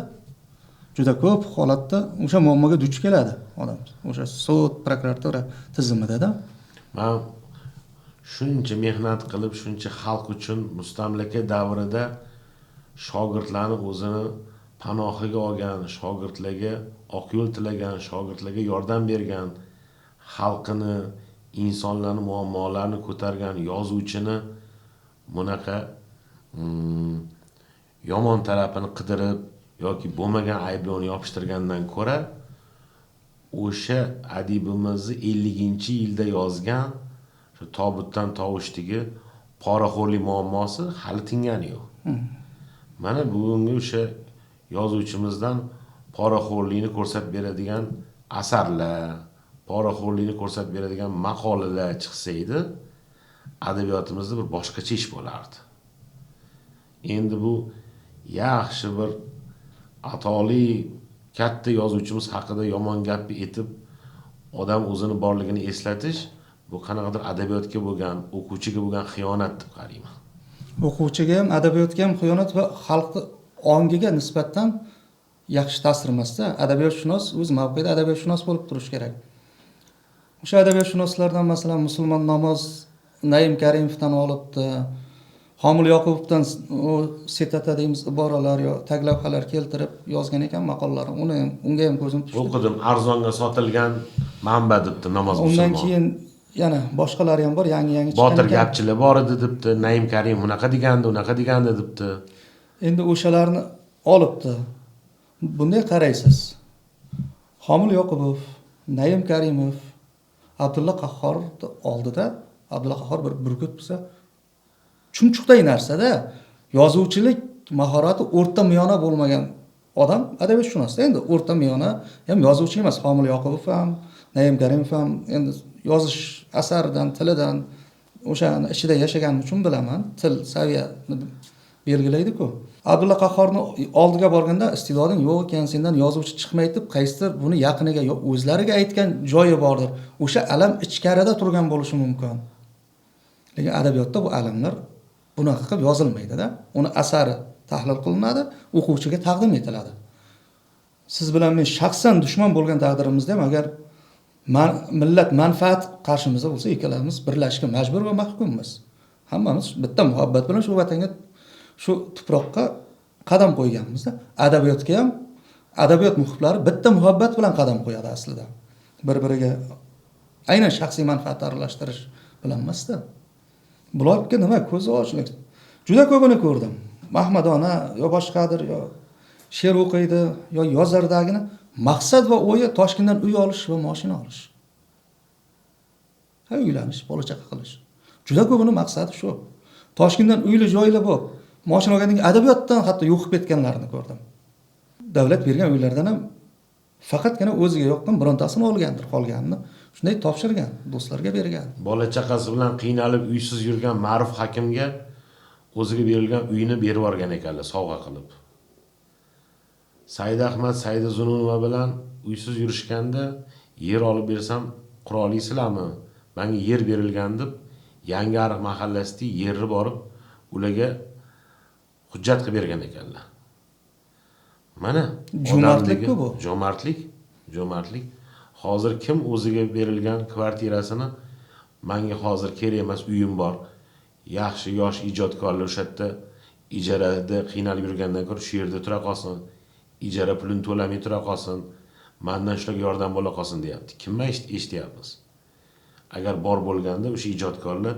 Juda ko'p holatda o'sha muammoga duch keladi odam. O'sha sud, prokuratura tizimida-da. Men shuncha mehnat qilib, shuncha xalq uchun mustamlaka davrida shogirdlarni o'zini panohiga olgan, shogirdlarga oq yo'l tilagan, shogirdlarga yordam bergan, xalqini, insonlarning muammolarini ko'targan yozuvchini bunaqa yomon tarafini qidirib yoki bo'lmagan ayblovni yopishtirgandan ko'ra O'sha adibimizni 50-yilda yozgan shu tobutdan tovushdagi poraxo'rlik muammosi hali tingani yo'q. Mana bugungi o'sha yozuvchimizdan poraxo'rlikni ko'rsatib beradigan asarlar, poraxo'rlikni ko'rsatib beradigan maqolalar chiqsa edi, adabiyotimizda bir boshqacha ish bo'lardi. Endi bu yaxshi bir atoli katta yozuvchimiz haqida yomon gap etib odam o'zini borligini eslatish, bu qanaqadir adabiyotga bo'lgan, o'quvchiga bo'lgan xiyonat deb qarayman. O'quvchiga ham, adabiyotga ham xiyonat va xalqni ongiga nisbatan yaxshi ta'sir emasda. Adabiyotshunos o'z mavqeida adabiyotshunos bo'lib turishi kerak. O'sha adabiyotshunoslardan masalan Musulmon Namoz Naim Karimovdan olibdi, Homil Yoqubovdan u sitata deymiz iboralar yo taglavhalar keltirib yozgan ekan maqolalarini. Uni ham, unga ham ko'zim tushdi. O'qidim, arzonga sotilgan manba debdi Namoz Musulmon. Undan keyin yana boshqalari ham bor, yangi-yangi chiqqan. Botir gapchilar bor edi debdi, Naim Karimov unaqa degandi, unaqa degandi debdi. Endi o'shalarni olibdi. Bunday qaraysiz. Homil Yoqubov, Naim Karimov, Abdulla Qahhor oldida Abdulla Qahhor bir burgut bo'lsa, chumchuqday narsada yozuvchilik mahorati o'rta miyona bo'lmagan odam adabiyotshunosda. Endi o'rta miyona ham yozuvchi emas. Homil Yoqubov ham, Naim Karimov ham endi yozish asaridan, tilidan, o'shani ichida yashaganim uchun bilaman, til saviyani belgilaydi-ku. Abdulla Qahhorni oldiga borganda iste'doding yo'q ekan, sendan yozuvchi chiqmaydi deb qaysidir buni yaqiniga yo o'zlariga aytgan joyi bordir. O'sha alam ichkarida turgan bo'lishi mumkin. Lekin adabiyotda bu alamlar bunaqa qilib yozilmaydi-da. Uni asari tahlil qilinadi, o'quvchiga taqdim etiladi. Siz bilan men shaxsan dushman bo'lgan taqdirimizda ham agar millat manfaat qarshimizda bo'lsa, ikkalamiz birlashishga majbur va mahkummiz. Hammamiz bitta muhabbat bilan shu vatanga, shu tuproqqa qadam qo'yganmizda. Adabiyotga ham adabiyot muhiblari bitta muhabbat bilan qadam qo'yadi aslida. Bir-biriga aynan shaxsiy manfaat aralashtirish bilan emasda. Bularga nima ko'zi ochiq. Juda ko'pini ko'rdim. Mahmadona yo boshqadir, yo she'r o'qiydi, yo yozardagini maqsad va o'yi Toshkentdan uy olish va mashina olish. Ha, uylanish, bola chaqa qilish. Juda ko'pini maqsadi shu. Toshkentdan uyli joyli bo'lib, mashina olgandan keyin adabiyotdan hatto yo'qib ketganlarini ko'rdim. Davlat bergan uylardan ham faqatgina o'ziga yoqqan birontasini olgandir, qolganini shunday topshirgan, do'stlarga bergan. Bola chaqasi bilan qiynalib uysiz yurgan Ma'ruf Hakimga o'ziga berilgan uyini berib yuborgan ekanlar sovg'a qilib. Said Ahmad Saida Zununova bilan uysiz yurishganda yer olib bersam qura olasizlarmi? Menga yer berilgan deb Yangi Ariq mahallasida yerni borib ularga hujjat qilib bergan ekanlar. Mana jo'mardlik-ku bu. Jo'mardlik, jo'mardlik. Hozir kim o'ziga berilgan kvartirasini menga hozir kerak emas, uyim bor. Yaxshi yosh ijodkorlar o'sha yerda ijarada qiynalib yurgandan ko'ra shu yerda tura qolsin, ijara pulini to'lamay tura qolsin, mendan shularga yordam bo'la qolsin deyapti. Kimdan eshityapmiz? Agar bor bo'lganda o'sha ijodkorlar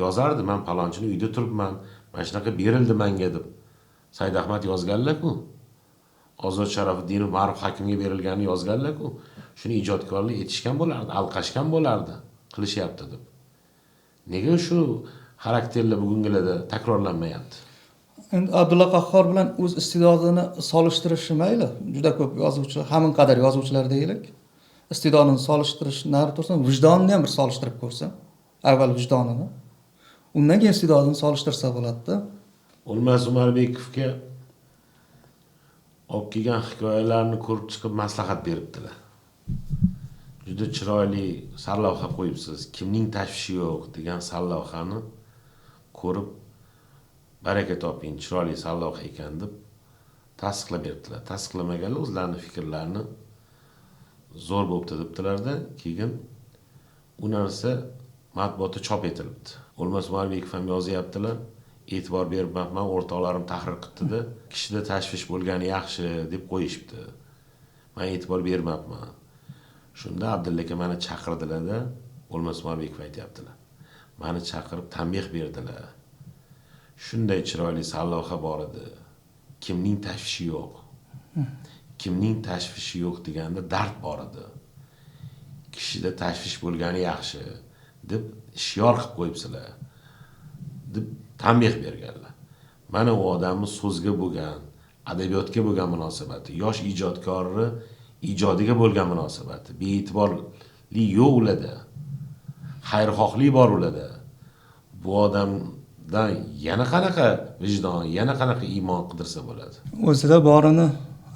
yozardi, men palonchini uyda turibman, mana shunaqa berildi menga deb. Said Ahmad yozganlar-ku. Ozod Sharafutdinov Ma'ruf Hakimga berilganini yozganlar-ku. Shuni ijodkorlar etishgan bo'lardi, alqashgan bo'lardi, qilishyapti deb. Nega shu xarakterlar bugungilarda takrorlanmayapti? Endi Abdulla Qahhor bilan o'z iste'dodini solishtirishi mayli, juda ko'p yozuvchi, hamin qadar yozuvchilar deylik. Iste'dodini solishtirish nari tursin, vijdonini ham bir solishtirib ko'rsa, avval vijdonini, undan keyin iste'dodini solishtirsa bo'ladi-da. O'lmas Umarbekovga olib kelgan hikoyalarni ko'rib chiqib maslahat beribdilar. Juda chiroyli sarlavha qo'yibsiz, kimning tashvishi yo'q degan sarlavhani ko'rib baraka toping, chiroyli sarlavha ekan deb tasdiqlab beribdilar. Tasdiqlamaganlar o'zlarining fikrlarini zo'r bo'pti debdilarda, keyin u narsa matbuotda chop etilibdi. O'lmas Umarbekov ham yozyaptilar, e'tibor bermabman, o'rtoqlarim tahrir qilibdi-da, kishida tashvish bo'lgani yaxshi deb qo'yishibdi. Men e'tibor bermabman. Shunda Abdulla aka meni chaqirdilar-da, O'lmas Umarbekov aytyaptilar. Meni chaqirib tanbeh berdilar. Shunday chiroyli sarlavha bor edi. Kimning tashvishi yo'q? Kimning tashvishi yo'q deganda dard bor edi. Kishida tashvish bo'lgani yaxshi deb shior qilib qo'yibsizlar deb tanbeh berganlar. Mana u odamni so'zga bo'lgan, adabiyotga bo'lgan munosabati, yosh ijodkorni ijodiga bo'lgan munosabati, bee'tiborlik yo'q ularda. Xayrixohlik bor ularda. Bu odamdan yana qanaqa vijdon, yana qanaqa iymon qidirsa bo'ladi? O'zida borini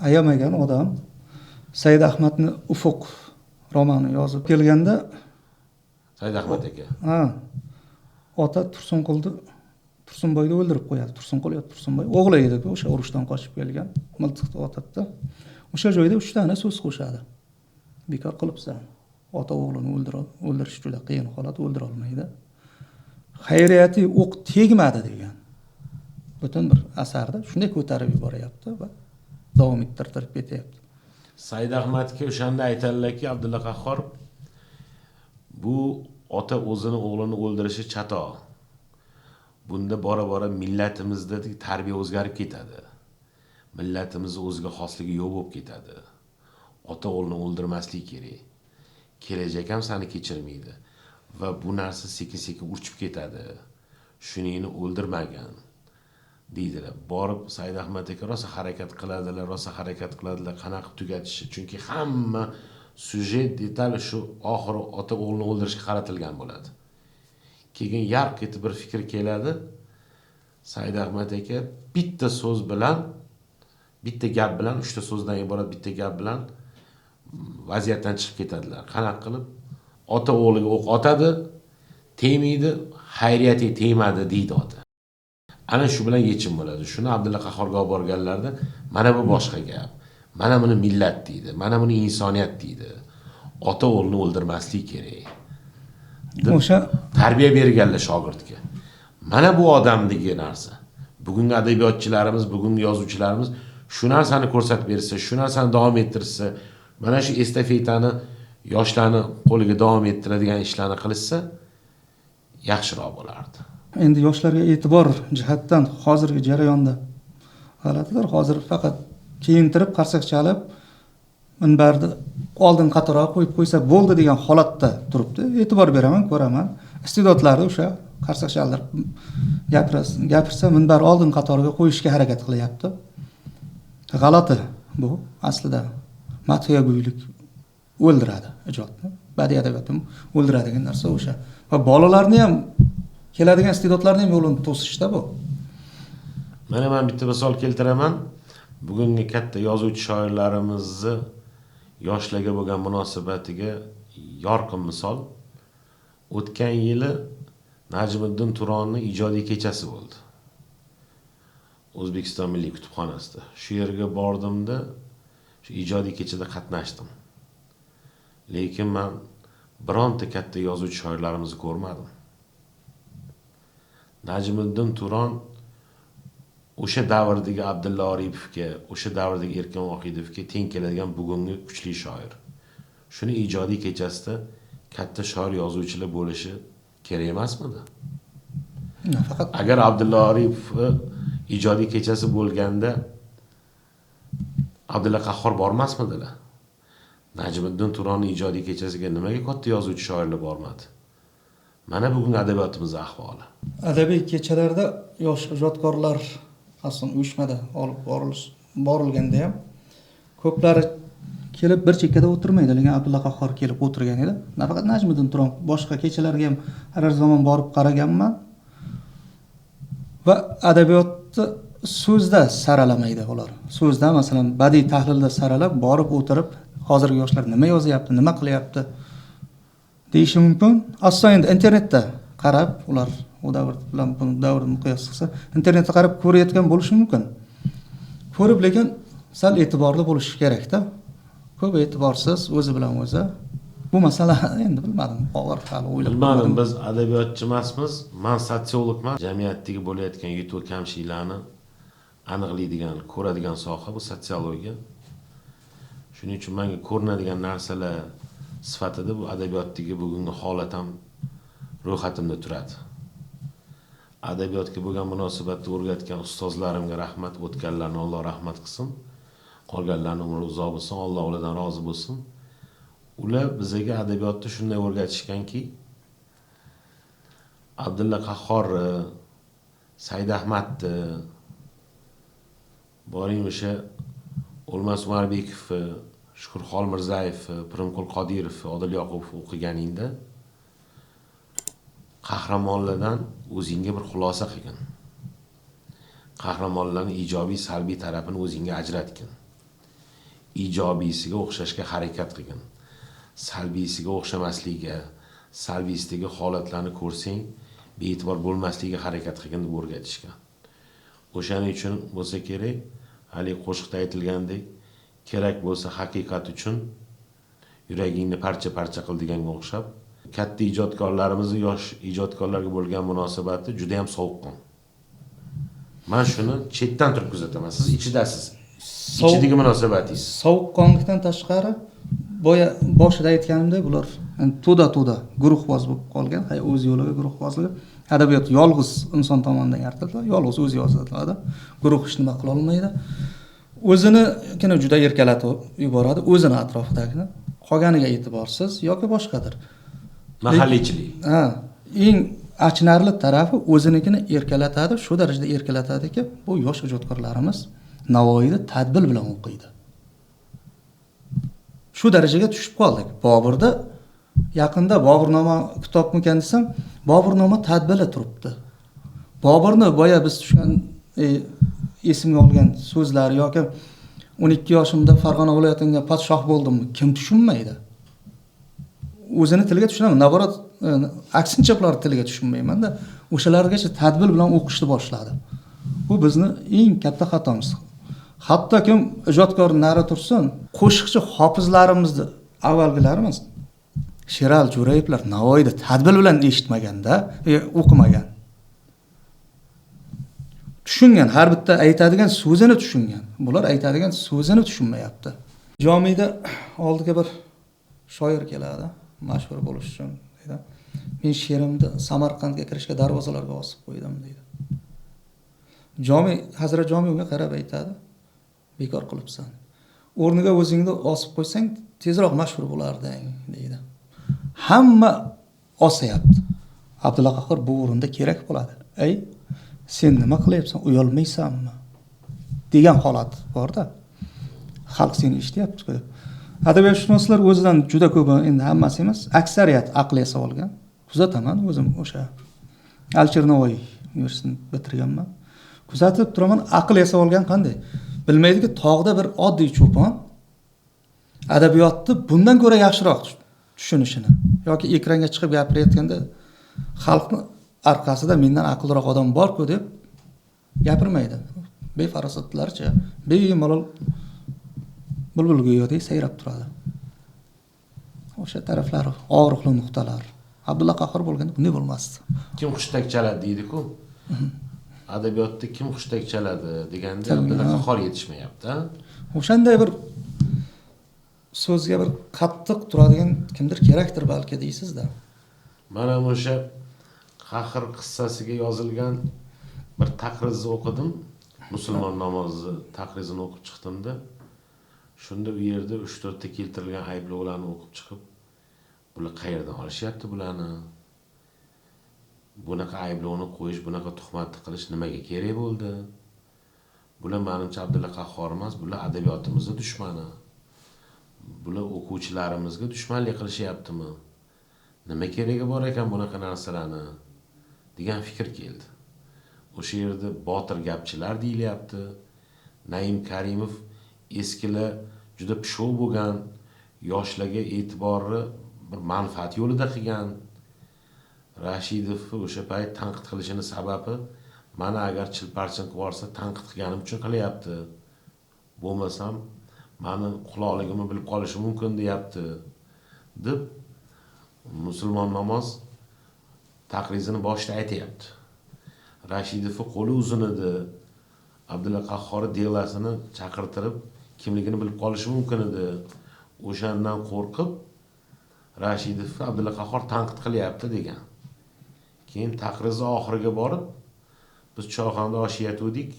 ayamagan odam Said Ahmadni Ufuq romani yozib kelganda Said Ahmad aka. Ha. Ota Tursunqulni Tursunboyni o'ldirib qo'yadi. Tursunqul yo Tursunboy o'g'li edi-ku, o'sha urushdan qochib kelgan. Miltiqni otadida. O'sha joyda 3 tana so'z qo'shadi. Bekor qilibsan. Ota o'g'lini o'ldirish juda qiyin holat, o'ldira olmaydi. Xayriyati o'q tegmadi degan. Butun bir asarda shunday ko'tarib yuboryapti va davom ettirib ketyapti. Said Ahmadga o'shanda aytadilarki, Abdulla Qahhor bu ota o'zini o'g'lini o'ldirishi chatoq. Bunda bora-bora millatimizda tarbiya o'zgarib ketadi. Millatimizni o'ziga xosligi yo'q bo'lib ketadi. Ota o'g'lini o'ldirmaslik kerak. Kelajak ham seni kechirmaydi va bu narsa sekin-sekin urchib ketadi. Shuningni o'ldirmagan deydilar. Borib Said Ahmad aka rosa harakat qiladilar, rosa harakat qiladilar, qanaqa qilib tugatishni. Chunki hamma syujet detal shu oxiri ota o'g'lini o'ldirishga qaratilgan bo'ladi. Keyin yarq etib bir fikr keladi. Said Ahmad aka bitta so'z bilan, bitta gap bilan, 3 ta so'zdan iborat bitta gap bilan vaziyatdan chiqib ketadilar. Qanaqa qilib? Ota o'g'liga o'q otadi, tegmaydi, xayriyati tegmadi deydi ota. Ana shu bilan yechim bo'ladi. Shuni Abdulla Qahhorga olib borganlarda mana bu boshqa gap. Mana buni millat deydi, mana buni insoniyat deydi. Ota o'g'lini o'ldirmaslik kerak. O'sha tarbiya berganlar shogirdga. Mana bu odamdagi narsa. Bugungi adabiyotchilarimiz, bugungi yozuvchilarimiz shu narsani ko'rsatib bersa, shu narsani davom ettirsa, mana shu estafetani yoshlarni qo'liga davom ettiradigan ishlarni qilishsa yaxshiroq bo'lardi. Endi yoshlarga e'tibor jihatdan hozirgi jarayonda g'alatidir. Hozir faqat kiyintirib, qarsak chalib, minbarni oldin qatorga qo'yib qo'ysa bo'ldi degan holatda turibdi. E'tibor beraman, ko'raman. Iste'dodlarni o'sha qarsak chaldirib gapirsa minbar oldin qatorga qo'yishga harakat qilyapti. G'alati bu aslida. Madhiyaguylik o'ldiradi ijodni, badiiy adabiyotni o'ldiradigan narsa o'sha. Va bolalarni ham, keladigan iste'dodlarni ham yo'lini to'sishda bu. Mana men bitta misol keltiraman. Bugungi katta yozuvchi shoirlarimizni yoshlarga bo'lgan munosabatiga yorqin misol. O'tgan yili Najmiddin Turonning ijodiy kechasi bo'ldi. O'zbekiston Milliy kutubxonasida. Shu yerga bordimda, shu ijodiy kechada qatnashdim. Lekin men bironta katta yozuvchi shoirlarimizni ko'rmadim. Najmiddin Turon o'sha davrdagi Abdulla Oripovga, o'sha davrdagi Erkin Vohidovga teng keladigan bugungi kuchli shoir. Shuni ijodiy kechasida katta shoir yozuvchilar bo'lishi kerak emasmidi? Faqat agar Abdulla Oripov ijodiy kechasi bo'lganda Abdulla Qahhor bormasmidilar? Najmiddin Turonning ijodiy kechasiga nimaga katta yozuvchi shoirlar bormadi? Mana bugungi adabiyotimiz ahvoli. Adabiy kechalarda yosh ijodkorlar aslida uyushmada olib borilganda ham ko'plari kelib bir chekkada o'tirmaydi. Lekin Abdulla Qahhor kelib o'tirgan edi. Nafaqat Najmiddin Turon, boshqa kechalarga ham har zamon borib qaraganman. Va adabiyotni so'zda saralamaydi ular. So'zda, masalan, badiiy tahlilda saralab, borib o'tirib, hozirgi yoshlar nima yozyapti, nima qilyapti deyishi mumkin. Aslida endi internetda qarab, ular u davr bilan bu davrni muqoyasa qilsa, internetda qarab ko'rayotgan bo'lishi mumkin. Ko'rib, lekin sal e'tiborli bo'lishi kerak-da. Ko'p e'tiborsiz o'zi bilan o'zi. Bu masala endi bilmadim, og'ir hali o'ylab bilmadim. Biz adabiyotchi emasmiz, men sotsiologman. Jamiyatdagi bo'layotgan yutuq kamchiliklarni aniqlaydigan, ko'radigan soha bu sotsiologiya. Shuning uchun menga ko'rinadigan narsalar sifatida bu adabiyotdagi bugungi holat ham ro'yxatimda turadi. Adabiyotga bo'lgan munosabatni o'rgatgan ustozlarimga rahmat, o'tganlarni Alloh rahmat qilsin, qolganlarning umri uzoq bo'lsin, Alloh ulardan rozi bo'lsin. Ular bizga adabiyotni shunday o'rgatishganki, Abdulla Qahhorni, Said Ahmadni, boring o'sha O'lmas Umarbekovni, Shukur Xolmirzayevni, Pirimqul Qodirovni, Odil Yoqubov o'qiganingda qahramonlardan o'zingga bir xulosa qilgin. Qahramonlarning ijobiy, salbiy tarafini o'zingga ajratgin. Ijobiysiga o'xshashga harakat qilgin. Salbiysiga o'xshamasligiga, salbiysidagi holatlarni ko'rsang, bee'tibor bo'lmasligiga harakat qilgin deb o'rgatishgan. O'shaning uchun bo'lsa kerak, hali qo'shiqda aytilgandek, kerak bo'lsa haqiqat uchun yuragingni parcha-parcha qil deganga o'xshab, katta ijodkorlarimizni yosh ijodkorlarga bo'lgan munosabati juda ham sovuqqon. Men shuni chetdan turib kuzataman. Siz ichidasiz. Ichidagi munosabatingiz. Sovuqqonlikdan tashqari, boya boshida aytganimdek, bular to'da-to'da guruhboz bo'lib qolgan, o'z yo'liga guruhbozligi. Adabiyot yolg'iz inson tomonidan yaratiladi, yolg'iz o'zi yoziladi. Guruh hech nima qila olmaydi. O'zinikini juda erkalatib yuboradi, o'zini atrofidagini, qolganiga e'tiborsiz yoki boshqadir. Mahalliychilik. Ha, eng achinarli tarafi o'zinikini erkalatadi, shu darajada erkalatadiki, bu yosh ijodkorlarimiz Navoiyni tadbir bilan o'qiydi. Shu darajaga tushib qoldik. Boburda yaqinda Boburnoma kitobmikan desam, Boburnoma tadbiri turibdi. Boburni boya biz tushgan esimga olgan so'zlari yoki 12 yoshimda Farg'ona viloyatiga podshoh bo'ldimmi, kim tushunmaydi? O'zini tiliga tushunaman, naborat aksincha ular tiliga tushunmayman-da. O'shalargacha tadbir bilan o'qishni boshladi. Bu bizni eng katta xatomiz. Hatto kim ijodkor nari tursin, qo'shiqchi hofizlarimizni avvalgilarimiz Sherali Jo'rayevlar Navoiyni tadbir bilan eshitmaganda, o'qimagan. Tushungan, har bitta aytadigan so'zini tushungan. Bular aytadigan so'zini tushunmayapti. Jomiyda oldiga bir shoir keladi, mashhur bo'lish uchun deydi. Men she'rimni Samarqandga kirishga darvozalarga osib qo'ydim deydi. Jomiy, Hazrat Jomiy unga qarab aytadi, bekor qilibsan. O'rniga o'zingni osib qo'ysang, tezroq mashhur bo'larding deydi. Hamma osayapti. Abdulla Qahhor bu o'rinda kerak bo'ladi. Ey, sen nima qilyapsan, uyalmaysanmi? Degan holat bor-da. Xalq seni eshityapti-ku. Adabiyotshunoslar o'zidan juda ko'p, endi hammasi emas, aksariyat aql yasab olgan. Kuzataman o'zim o'sha Alisher Navoiy universitetini bitirganman. Kuzatib turaman, aql yasab olgan qanday? Bilmaydiki, tog'da bir oddiy cho'pon adabiyotni bundan ko'ra yaxshiroq tushunishini yoki ekranga chiqib gapirayotganda xalqni orqasida mendan aqlliroq odam bor-ku deb gapirmaydi. Befarosatlarcha, bemalol bulbul go'yodek sayrab turadi. O'sha taraflari og'riqli nuqtalar. Abdulla Qahhor bo'lganda bunday bo'lmasdi. Kim hushtak chaladi deydi-ku. Adabiyotda kim hushtak chaladi deganda Abdulla Qahhor yetishmayapti. O'shanday bir so'zga bir qattiq turadigan kimdir kerakdir balki deysiz-da. Mana o'sha Qahr qissasiga yozilgan bir taqrizni o'qidim. Musulmon namozi taqrizini o'qib chiqdimda. Shunda u yerda 3-4 ta keltirilgan ayblovlarni o'qib chiqib, bular qayerdan olishyapti bularni? Bunaqa ayblovni qo'yish, bunaqa tuhmatni qilish nimaga kerak bo'ldi? Bular menimcha Abdulla Qahhor emas, bular adabiyotimizning dushmani. Bular o'quvchilarimizga dushmanlik qilishyaptimi? Nima keragi bor ekan bunaqa narsalarni degan fikr keldi. O'sha yerda botir gapchilar deyilyapti. Naim Karimov eskilar juda pishov bo'lgan, yoshlarga e'tiborni bir manfaat yo'lida qilgan. Rashidov o'sha payt tanqid qilishini sababi, mana agar chilparchin qilib yuborsa tanqid qilganim uchun qilyapti. Bo'lmasam meni quloqligimni bilib qolishi mumkin deyapti deb musulmon namoz taqrizini boshida aytayapti. Rashidovning qo'li uzun edi. Abdulla Qahhor delasini chaqirtirib kimligini bilib qolishi mumkin edi. O'shandan qo'rqib Rashidov Abdulla Qahhor tanqid qilyapti degan. Keyin taqrizni oxiriga borib biz choyxonada osh yetuvdik.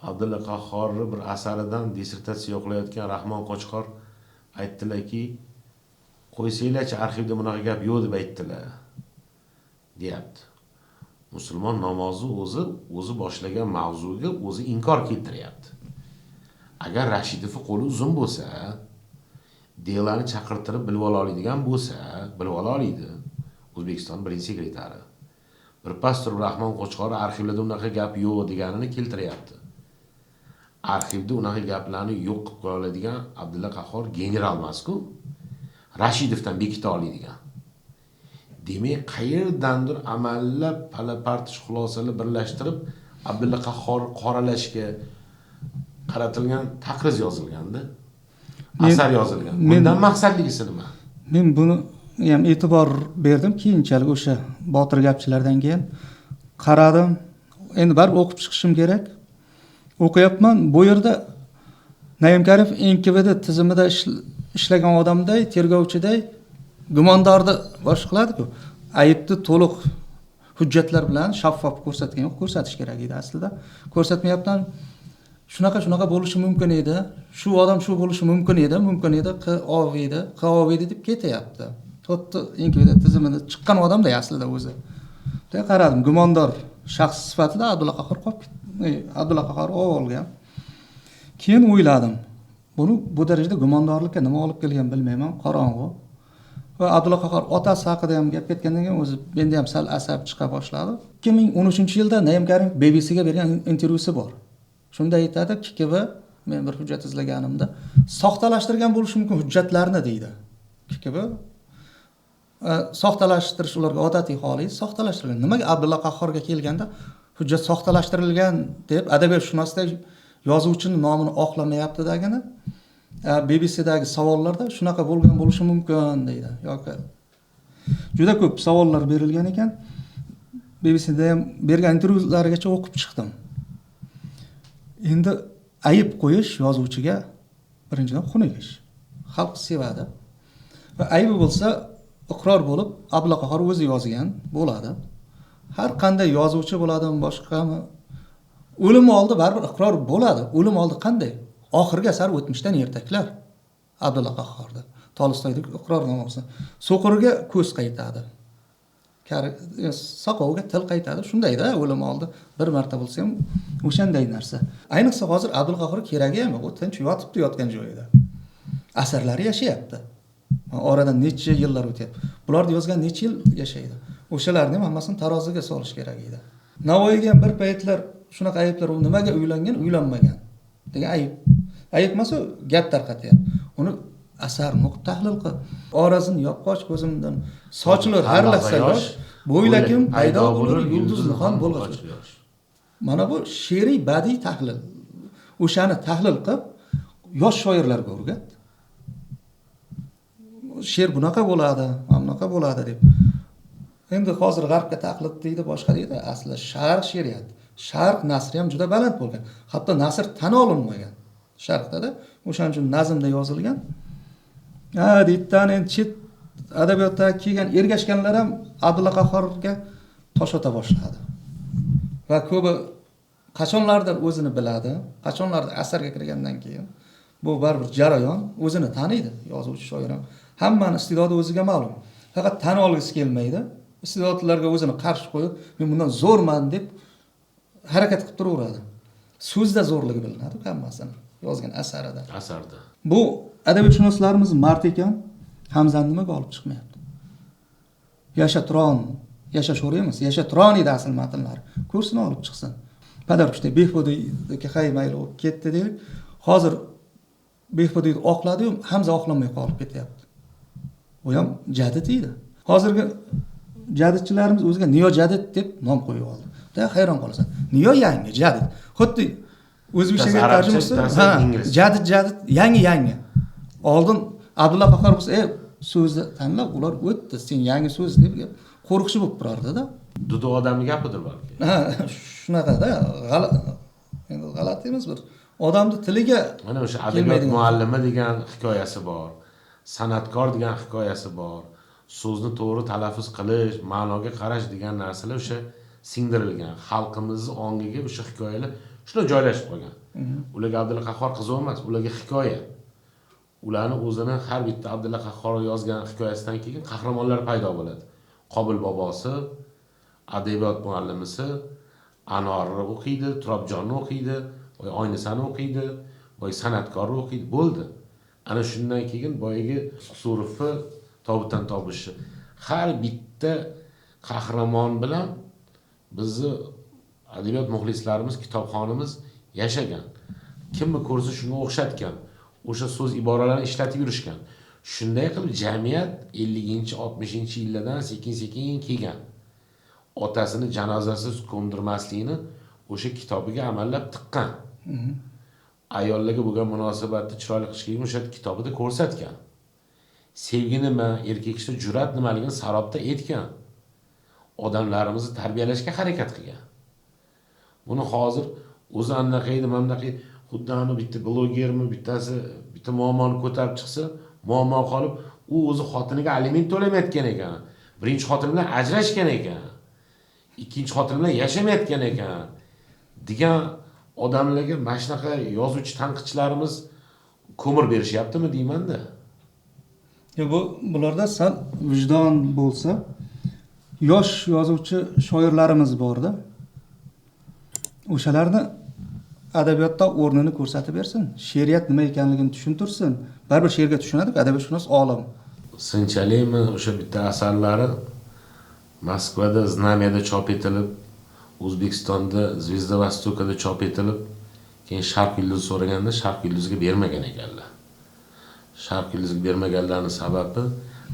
Abdulla Qahhorning bir asaridan dissertatsiya yoqlayotgan Rahmon Qo'chqor Aytdilarki, qo'ysanglarchi, arxivda bunaqa gap yo'q deb aytdilar, deyapti. Musulmon namozi o'zi boshlagan mavzuga o'zi inkor keltiryapti. Agar Rashidovning qo'li uzun bo'lsa, delani chaqirtirib bilib ola oladigan bo'lsa, bilib ola oladi. O'zbekiston birinchi sekretari. Birpas turib Rahmon Qo'chqorov arxivlarda unaqa gap yo'q deganini keltiryapti. Arxivda unaqa gaplarni yo'q qilib qo'ya oladigan Abdulla Qahhor general emas-ku. Rashidovdan bekita oladigan. Demak, qayerdandir amallab pala-partish xulosalar birlashtirib Abdulla Qahhor qoralashga qaratilgan taqriz yozilganda, asar yozilgan. Bundan maqsadligisi nima? Men buni ham e'tibor berdim keyinchalik o'sha botir gapchilardan keyin qaradim. Endi baribir o'qib chiqishim kerak. O'qiyapman. Bu yerda Naim Karimov NKVD tizimida ishlagan odamday, tergovchiday gumondorni bosh qiladi-ku. Aybni to'liq hujjatlar bilan shaffof ko'rsatgan yo'q, ko'rsatish kerak edi aslida. Ko'rsatmayapman. Shunaqa bo'lishi mumkin edi. Shu odam shu bo'lishi mumkin edi, mumkin edi, QOV edi deb ketyapti. Xuddi NKVD tizimida chiqqan odamday aslida o'zi. Bunday qaradim, gumondor shaxs sifatida Abdulla Qahhor qolib ketdi. Abdulla Qahhor olgan. Keyin o'yladim. Buni bu darajada gumondorlikka nima olib kelgan bilmayman, qorong'u. Va Abdulla Qahhor otasi haqida ham gap ketgandan keyin o'zi menda ham sal asab chiqa boshladi. 2013-yilda Naim Karimov BBCga bergan intervyusi bor. Shunda aytadi, KKV men bir hujjat izlaganimda soxtalashtirgan bo'lishi mumkin hujjatlarni deydi. KKV soxtalashtirish ularga odatiy hol edi, soxtalashtirilgan. Nimaga Abdulla Qahhorga kelganda hujjat soxtalashtirilgan deb adabiyotshunosdek yozuvchining nomini oqlamayapti-dagini BBCdagi savollarda shunaqa bo'lgan bo'lishi mumkin deydi. Yoki juda ko'p savollar berilgan ekan. BBCda ham bergan intervyularigacha o'qib chiqdim. Endi ayib qo'yish yozuvchiga birinchidan xunuk ish. Xalq sevadi. Va aybi bo'lsa iqror bo'lib Abdulla Qahhor o'zi yozgan bo'ladi. Har qanday yozuvchi bo'ladimi, boshqami, o'lim oldi baribir iqror bo'ladi. O'lim oldi qanday? Oxirgi asar o'tmishdan ertaklar Abdulla Qahhorda. Tolstoydagi iqrornomasi. So'qirga ko'z qaytadi. Soqovga til qaytadi. Shundayda o'lim oldi bir marta bo'lsa ham o'shanday narsa. Ayniqsa hozir Abdulla Qahhor keragi ham yo'q. U tinch yotibdi yotgan joyida. Asarlari yashayapti. Oradan necha yillar o'tyapti. Bularni yozgan necha yil yashaydi. O'shalarni ham hammasini taroziga solish kerak edi. Navoiyga ham bir paytlar shunaqa ayblar, u nimaga uylangan, uylanmagan degan ayib. Ayib emas, u gap tarqatyapti. Uni asarni o'qib tahlil qil. Orazini yopqoch ko'zimdan sochilur har lahza yosh, bo'ylakim paydo bo'lur yulduz nihon bo'lg'ach quyosh. Mana bu she'riy badiiy tahlil. O'shani tahlil qilib yosh shoirlarga o'rgat. She'r bunaqa bo'ladi, mana bunaqa bo'ladi deb. Endi hozir g'arbga taqlid deydi, boshqa deydi. Asli sharq she'riyati, sharq nasri ham juda baland bo'lgan. Hatto nasr tan olinmagan sharqda-da. O'shaning uchun nazmda yozilgan. Ha, deydidan endi chet adabiyotda kelgan ergashganlar ham Abdulla Qahhorga tosh ota boshladi. Va ko'pi qachonlardir o'zini biladi, qachonlardir asarga kirgandan keyin bu baribir jarayon, o'zini taniydi yozuvchi shoir ham. Hammani iste'dodi o'ziga ma'lum. Faqat tan olgisi kelmaydi. Iste'dodlarga o'zini qarshi qo'yib, men bundan zo'rman deb harakat qilib turaveradi. So'zda zo'rligi bilinadi hammasini yozgan asarida. Asarda. Bu adabiyotshunoslarimiz mard ekan, Hamzani nimaga olib chiqmayapti? Yasha Turon, yasha sho'ri emas, yasha Turon edi asl matnlar. Ko'rsin, olib chiqsin. Padarkushda Behbudiydagi hay mayli u ketdi deylik. Hozir Behbudiyni oqladi-yu, Hamza oqlanmay qolib ketyapti. U ham jadid edi. Hozirgi jadidchilarimiz o'ziga neo jadid deb nom qo'yib oldi. Da hayron qolasan. Neo yangi jadid. Xuddi o'zbekchaga tarjima qilsa, jadid jadid yangi yangi. Oldin Abdulla Qahhor bo'lsa, so'zni tanlab ular o'tdi, sen yangi so'z deb qo'rqishib bo'lib turardi-da. Dudu odamning gapidir balki. Ha, shunaqada endi g'alati emas bir odamning tiliga mana o'sha adabiyot muallimi degan hikoyasi bor, san'atkor degan hikoyasi bor, so'zni to'g'ri talaffuz qilish, ma'noga qarash degan narsalar o'sha singdirilgan. Xalqimizning ongiga o'sha hikoyalar shunday joylashib qolgan. Ularga Abdulla Qahhor qiziq emas, ularga hikoya. Ularni o'zini har bitta Abdulla Qahhor yozgan hikoyasidan keyin qahramonlar paydo bo'ladi. Qobil bobosi, adabiyot muallimisi, Anorni o'qiydi, Turobjonni o'qiydi, boy Oynisani o'qiydi, boy san'atkorni o'qiydi, bo'ldi. Ana shundan keyin boyagi Surovni tobutdan topishi. Har bitta qahramon bilan bizni adabiyot muxlislarimiz, kitobxonimiz yashagan. Kimni ko'rsa shunga o'xshatgan, o'sha so'z iboralarni ishlatib yurishgan. Shunday qilib jamiyat 50-60-yillardan sekin-sekin kelgan. Otasini janozasiz ko'mdirmaslikni o'sha kitobiga amallab tiqqan. Ayollarga bo'lgan munosabatni chiroyli qilishlikni o'sha kitobida ko'rsatgan. Sevgi nima, erkak kishida jur'at nimaligini Sarobda aytgan. Odamlarimizni tarbiyalashga harakat qilgan. Buni hozir o'zi anaqa edi, mana bunaqa, xuddi ani bitta blogermi, bittasi bitta muammoni ko'tarib chiqsa, muammo qolib, u o'zi xotiniga aliment to'lamayotgan ekan. Birinchi xotini bilan ajrashgan ekan. Ikkinchi xotini bilan yashamayotgan ekan degan odamlarga mana shunaqa yozuvchi tanqidchilarimiz ko'mir berishyaptimi deyman-da. Bu bularda sal vijdon bo'lsa, yosh yozuvchi shoirlarimiz borda. O'shalarni adabiyotda o'rnini ko'rsatib bersin, she'riyat nima ekanligini tushuntirsin. Baribir she'rga tushunadi-ku, adabiyotshunos olim. Sinchalikmi o'sha bitta asarlari Moskvada Znamyada chop etilib, O'zbekistonda Zvezda Vostokada chop etilib, keyin Sharq yulduzi so'raganda Sharq yulduziga bermagan ekanlar. Sharq yulduziga bermaganlarning sababi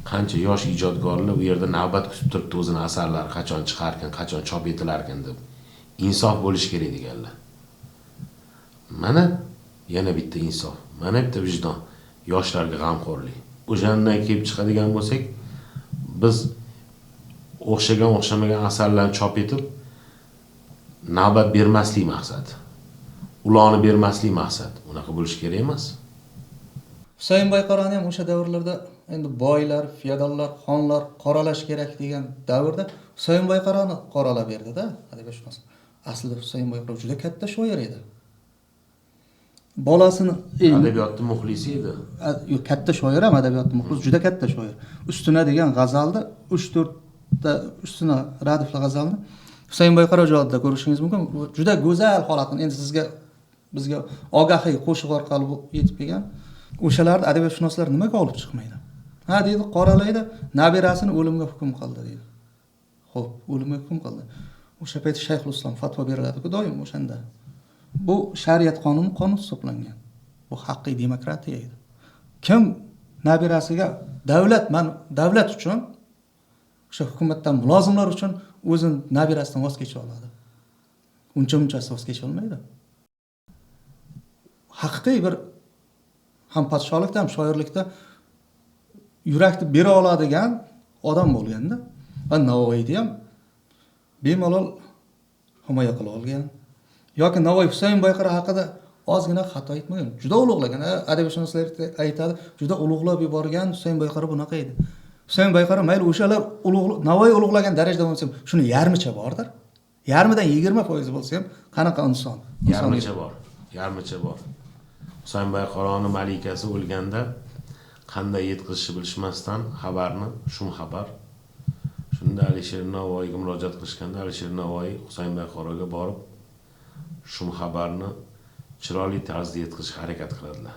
qancha yosh ijodkorlar u yerda navbat kutib turibdi o'zini asarlari qachon chiqarkan, qachon chop etilarkan deb. Insof bo'lishi kerak deganlar. Mana yana bitta insof, mana bitta vijdon, yoshlarga g'amxo'rlik. O'shandan kelib chiqadigan bo'lsak, biz o'xshagan o'xshamagan asarlarni chop etib navbat bermaslik maqsad. Ularni bermaslik maqsad. Unaqa bo'lishi kerak emas. Husayn Boyqarani ham o'sha davrlarda endi boylar, feodallar, xonlar qoralash kerak degan davrda Husayn Boyqarani qoralab berdi-da, adabiyotshunos. Aslida Husayn Boyqaro juda katta shoir edi. Bolasini adabiyotning muxlisi edi. Yo'q, katta shoir ham, adabiyotning muxlisi, juda katta shoir. Ustuna degan g'azalni 3-4 ta ustuna radifli g'azalni Husayn Boyqaro ijodida ko'rishingiz mumkin. Juda go'zal holatini endi sizga bizga ogahiy qo'shiq orqali yetib kelgan. O'shalarni adabiyotshunoslar nimaga olib chiqmaydi? Ha deydi, qoralaydi, nabirasini o'limga hukm qildi deydi. Xo'p, o'limga hukm qildi. O'sha payt Shayxul Islom fatvo beriladi-ku doim o'shanda. Bu shariat qonuni qonun hisoblangan. Bu haqiqiy demokratiya edi. Kim nabirasiga davlat, man davlat uchun, o'sha hukumatdan mulozimlar uchun o'zini nabirasidan voz kecha oladi. Uncha munchasi voz kecha olmaydi. Haqiqiy bir ham podshohlikda ham shoirlikda yurakni bera oladigan odam bo'lganda va Navoiyni ham bemalol himoya qila olgan. Yoki Navoiy Husayn Boyqaro haqida ozgina xato aytmagan, juda ulug'lagan. Adabiyotshunoslar aytadi, juda ulug'lab yuborgan Husayn Boyqaro bunaqa edi. Husayn Boyqaro mayli o'shalar ulug' Navoiy ulug'lagan darajada bo'lsa ham shuni yarmicha bordir. Yarmidan 20% bo'lsa ham qanaqa inson? Yarmicha bor, yarmicha bor. Husayn Boyqaroni malikasi o'lganda qanday yetkazishni bilishmasdan xabarni, shum xabar. Shunda Alisher Navoiyga murojaat qilishganda Alisher Navoiy Husayn Boyqaroga borib shum xabarni chiroyli tarzda yetkazishga harakat qiladilar.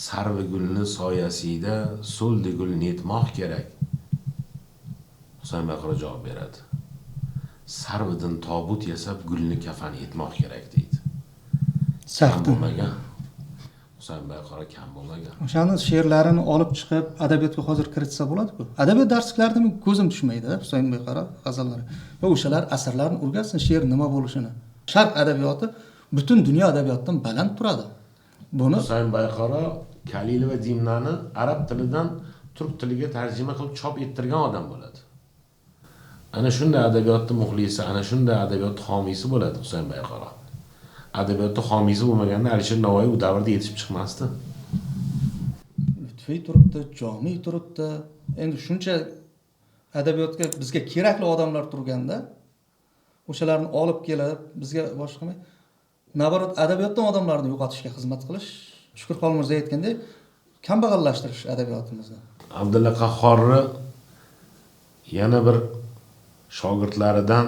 Sarvi gulni soyasida so'ldi gul netmoq kerak. Husayn Boyqaro javob beradi. Sarvidan tobut yasab gulni kafan etmoq kerak deydi. Kam bo'lmagan. Husayn Boyqaro kam bo'lmagan. O'shani she'rlarini olib chiqib adabiyotga hozir kiritsa bo'ladi-ku. Adabiyot darsliklarida men ko'zim tushmaydi Husayn Boyqaro g'azallari. Va o'shalar asarlarni o'rgansin, she'r nima bo'lishini. Sharq adabiyoti butun dunyo adabiyotidan baland turadi. Buni Husayn Boyqaro Kalil va Dimnani arab tilidan turk tiliga tarjima qilib chop ettirgan odam bo'ladi. Ana shunday adabiyotning muxlisi, ana shunday adabiyot homiysi bo'ladi Husayn Boyqaro. Adabiyotda homiysi bo'lmaganda Alisher Navoiy u davrda yetishib chiqmasdi. Lutfiy turibdi, Jomiy turibdi. Endi shuncha adabiyotga bizga kerakli odamlar turganda o'shalarni olib kelib bizga boshqa qilmay, naborot adabiyotdan odamlarni yo'qotishga xizmat qilish Shukur Xolmirzo aytgandek, kambag'allashtirish adabiyotimizni. Abdulla Qahhorni yana bir shogirdlaridan,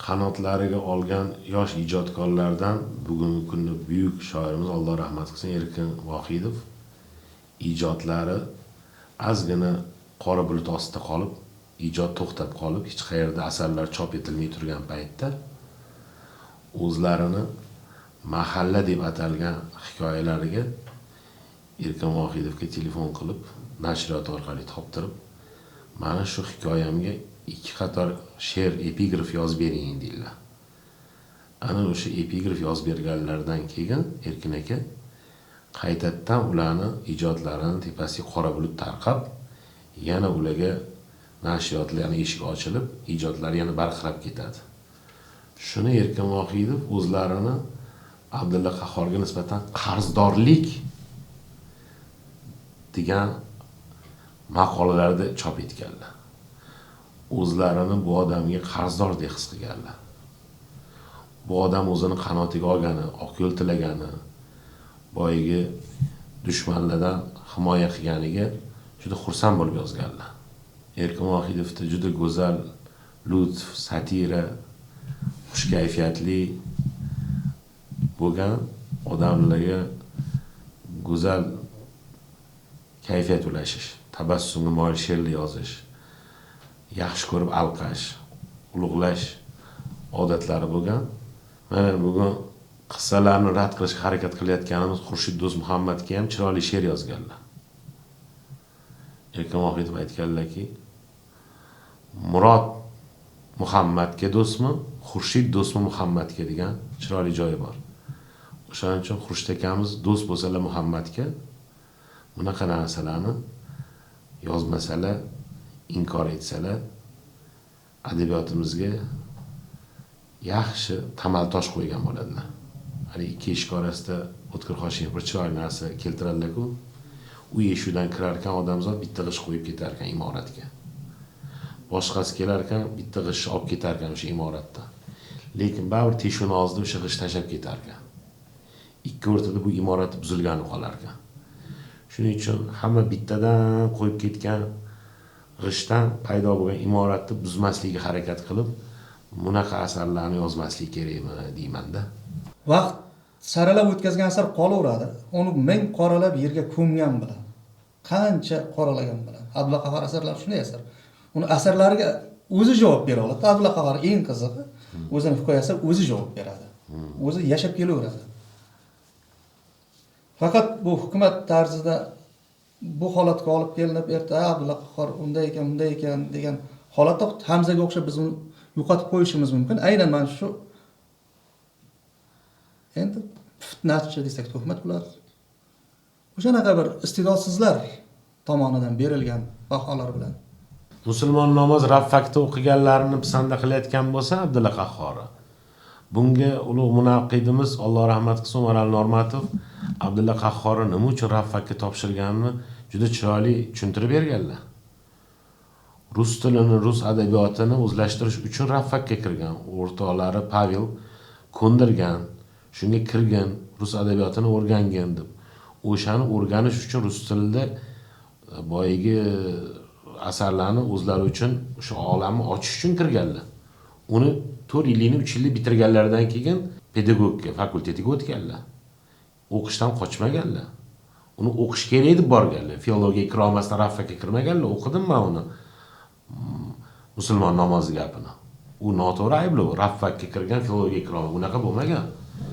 qanotlariga olgan yosh ijodkorlardan bugungi kunda buyuk shoirimiz, Alloh rahmat qilsin, Erkin Vohidov ijodlari ozgina qora bulut ostida qolib, ijod to'xtab qolib, hech qayerda asarlar chop etilmay turgan paytda o'zlarini mahalla deb atalgan hikoyalariga Erkin Vohidovga telefon qilib, nashriyot orqali toptirib, mana shu hikoyamga 2 qator she'r epigraf yozib bering deydilar. Ana o'sha epigraf yozib berganlaridan keyin Erkin aka qaytadan ularni ijodlarini tepasiga qora bulut tarqab, yana ularga nashriyotlarning eshigi ochilib, ijodlari yana barqarab ketadi. Shuni Erkin Vohidov o'zlarini Abdulla Qahhorga nisbatan qarzdorlik degan maqolalarda chop etganlar. O'zlarini bu odamga qarzdordek his qilganlar. Bu odam o'zini qanotiga olgani, oq yo'l tilagani, boyagi dushmanlardan himoya qilganiga juda xursand bo'lib yozganlar. Erkin Vohidovda juda go'zal lutf, satira, xushkayfiyatli bo'lgan odamlarga go'zal kayfiyat ulashish, tabassumga moyil she'rlar yozish, yaxshi ko'rib alqash, ulug'lash odatlari bo'lgan. Mana bugun qissalarni rad qilishga harakat qilayotganimiz Xurshid Do'st Muhammadga ham chiroyli she'r yozganlar. Erkin Vohidov aytganlarki, Murod Muhammadga do'stmi, Xurshid do'stmi Muhammadga degan chiroyli joyi bor. O'shaning uchun Xurshid akamiz do'st bo'lsalar Muhammadga, bunaqa narsalarni yozmasalar, inkor etsalar, adabiyotimizga yaxshi tamal tosh qo'ygan bo'ladilar. Hali ikki eshik orasida O'tkir Hoshimov bir chiroyli narsa keltiradilar-ku. U eshikdan kirar ekan odamzod bitta g'isht qo'yib ketar ekan imoratga. Boshqasi kelar ekan bitta g'isht olib ketar ekan o'sha imoratdan. Lekin baribir teshikni og'zida o'sha g'isht tashlab ketar ekan. Ikki o'rtada bu imorat buzilgani qolar ekan. Shuning uchun hamma bittadan qo'yib ketgan g'ishtdan paydo bo'lgan imoratni buzmaslikka harakat qilib, bunaqa asarlarni yozmaslik kerakmi deyman-da. Vaqt saralab o'tkazgan asar qolaveradi. Uni ming qoralab yerga ko'mgan bilan, qancha qoralagan bilan. Abdulla Qahhor asarlari shunday asar. Uni asarlariga o'zi javob bera oladi. Abdulla Qahhor eng qizig'i, o'zini hikoyasi o'zi javob beradi. O'zi yashab kelaveradi. Faqat bu hukumat tarzida bu holatga olib kelinib, erta Abdulla Qahhor unday ekan, bunday ekan degan holatda Hamzaga o'xshab biz uni yo'qotib qo'yishimiz mumkin. Aynan mana shu endi fitnachi desak tuhmat bo'ladi. O'shanaqa bir iste'dodsizlar tomonidan berilgan baholar bilan. Musulmon namoz rafakda o'qiganlarini pisanda qilayotgan bo'lsa Abdulla Qahhor. Bunga ulug' munaqqidimiz Alloh rahmat qilsin Umarali Normatov Abdulla Qahhorni nima uchun rafakka topshirganini juda chiroyli tushuntirib berganlar. Rus tilini, rus adabiyotini o'zlashtirish uchun rafakka kirgan. O'rtoqlari Pavel ko'ndirgan, shunga kirgin, rus adabiyotini o'rgangin deb. O'shani o'rganish uchun rus tilida boyagi asarlarni o'zlari uchun o'sha olamni ochish uchun kirganlar. Uni 4 yillikni 3 yillik bitirganlaridan keyin pedagogika fakultetiga o'tganlar. O'qishdan qochmaganlar. Uni o'qish kerak deb borganlar. Filologiya kira olmasdan rafakka kirmaganlar. O'qidim men uni. Musulmon namozi gapini. U noto'g'ri ayblov. Rafakka kirgan filologiya kira olmagan. Unaqa bo'lmagan.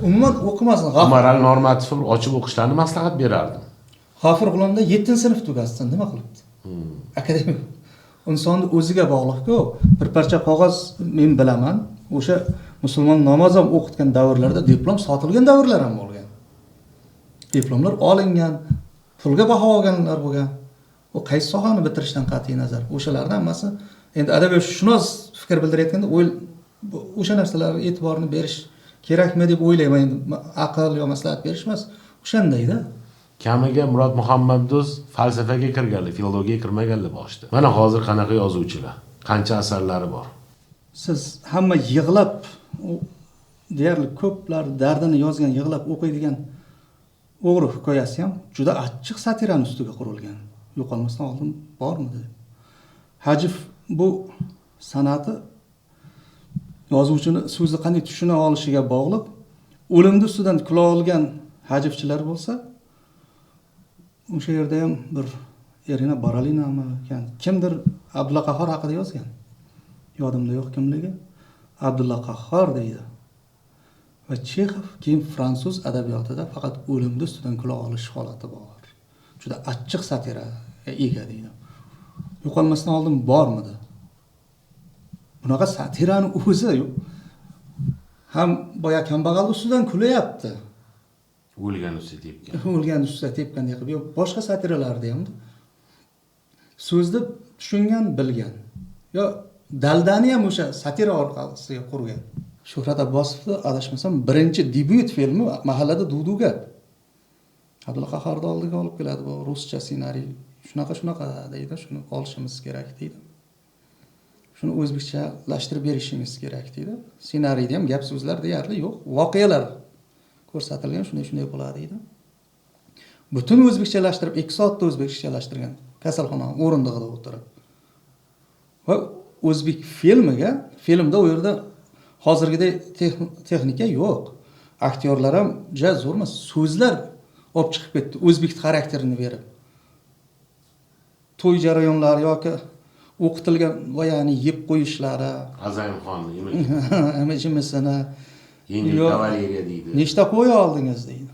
Umuman o'qimasin. Umarali Normatov ochib o'qishlarini maslahat berardim. G'afur G'ulomda 7-sinf tugatsin, nima qilibdi? Akademik insonni o'ziga bog'liq-ku. Bir parcha qog'oz men bilaman, o'sha musulmon namoz ham o'qitgan davrlarda diplom sotilgan davrlar ham bo'lgan. Diplomlar olingan, pulga baho olganlar bo'lgan. U qaysi sohani bitirishdan qat'iy nazar, o'shalarning hammasi endi adabiyotshunos fikr bildirayotganda o'sha narsalarga e'tiborni berish kerakmi deb o'ylayman. Endi aql yo maslahat berish emas, o'shandayda. Kamiga Murod Muhammaddo'z falsafaga kirganlar, filologiyaga kirmaganlar boshida. Mana hozir qanaqa yozuvchilar, qancha asarlari bor. Siz hamma yig'lab, deyarli ko'plar dardini yozgan, yig'lab o'qiydigan O'g'ri hikoyasi ham juda achchiq satirani ustiga qurilgan. Yo'qolmasdan oldin bormidi? Hajv bu san'ati yozuvchini so'zni qanday tushuna olishiga bog'liq. O'limni ustidan kula olgan hajvchilar bo'lsa, o'sha yerda ham bir Irina Baralinami ekan, kimdir Abdulla Qahhor haqida yozgan. Yodimda yo'q kimligi. Abdulla Qahhor deydi. Va Chexov keyin fransuz adabiyotida faqat o'limni ustidan kula olish holati bor. Juda achchiq satiraga ega deydi. Yo'qolmasdan oldin bormidi? Bunaqa satirani o'zi ham boya kambag'al ustidan kulyapti. O'lgan ustida tepgan. O'lgan ustida tepgandek qilib, yo'q, boshqa satiralarda ham so'zni tushungan, bilgan. Yo daldani ham o'sha satira orqasiga qurgan. Shuhrat Abbosovni adashmasam birinchi debyut filmi Mahallada duv-duv gap. Abdulla Qahhorni oldiga olib keladi, bu ruscha ssenariy, shunaqa shunaqa deydi, shuni olishimiz kerak deydi. Shuni o'zbekchalashtirib berishingiz kerak deydi. Ssenariyda ham gap so'zlar deyarli yo'q, voqealar ko'rsatilgan, shunday shunday bo'ladi deydi. Butun o'zbekchalashtirib 2 soatda o'zbekchalashtirgan kasalxona o'rindig'ida o'tirib. Va o'zbek filmiga, filmda u yerda hozirgidek texnika yo'q. Aktyorlar ham juda zo'r emas, so'zlar olib chiqib ketdi, o'zbek xarakterini berib. To'y jarayonlari yoki o'qitilgan voyani yeb qo'yishlari, Azayimxonni imijimisini, yengil kavaleriya deydi. Nechta qo'ya oldingiz deydi.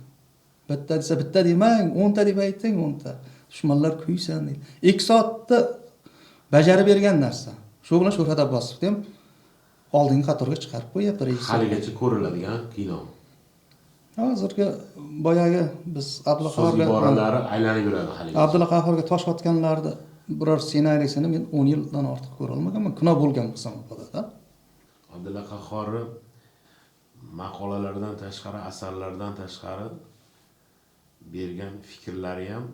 Bitta desa bitta demang, 10 ta deb ayting, 10 ta. Dushmanlar kuysin deydi. 2 soatda bajarib bergan narsa. Shu bilan Shuhrat Abbosovni ham oldingi qatorga chiqarib qo'yapti rejissyor. Haligacha ko'riladigan kino. Hozirgi boyagi biz Abdulla Qahhorga iboralari aylanib yuradi haligacha. Abdulla Qahhorga tosh otganlarni biror ssenariysini men 10 yildan ortiq ko'ra olmaganman. Kino bo'lgan bo'lsam o'da. Abdulla Qahhorni maqolalaridan tashqari, asarlaridan tashqari bergan fikrlari ham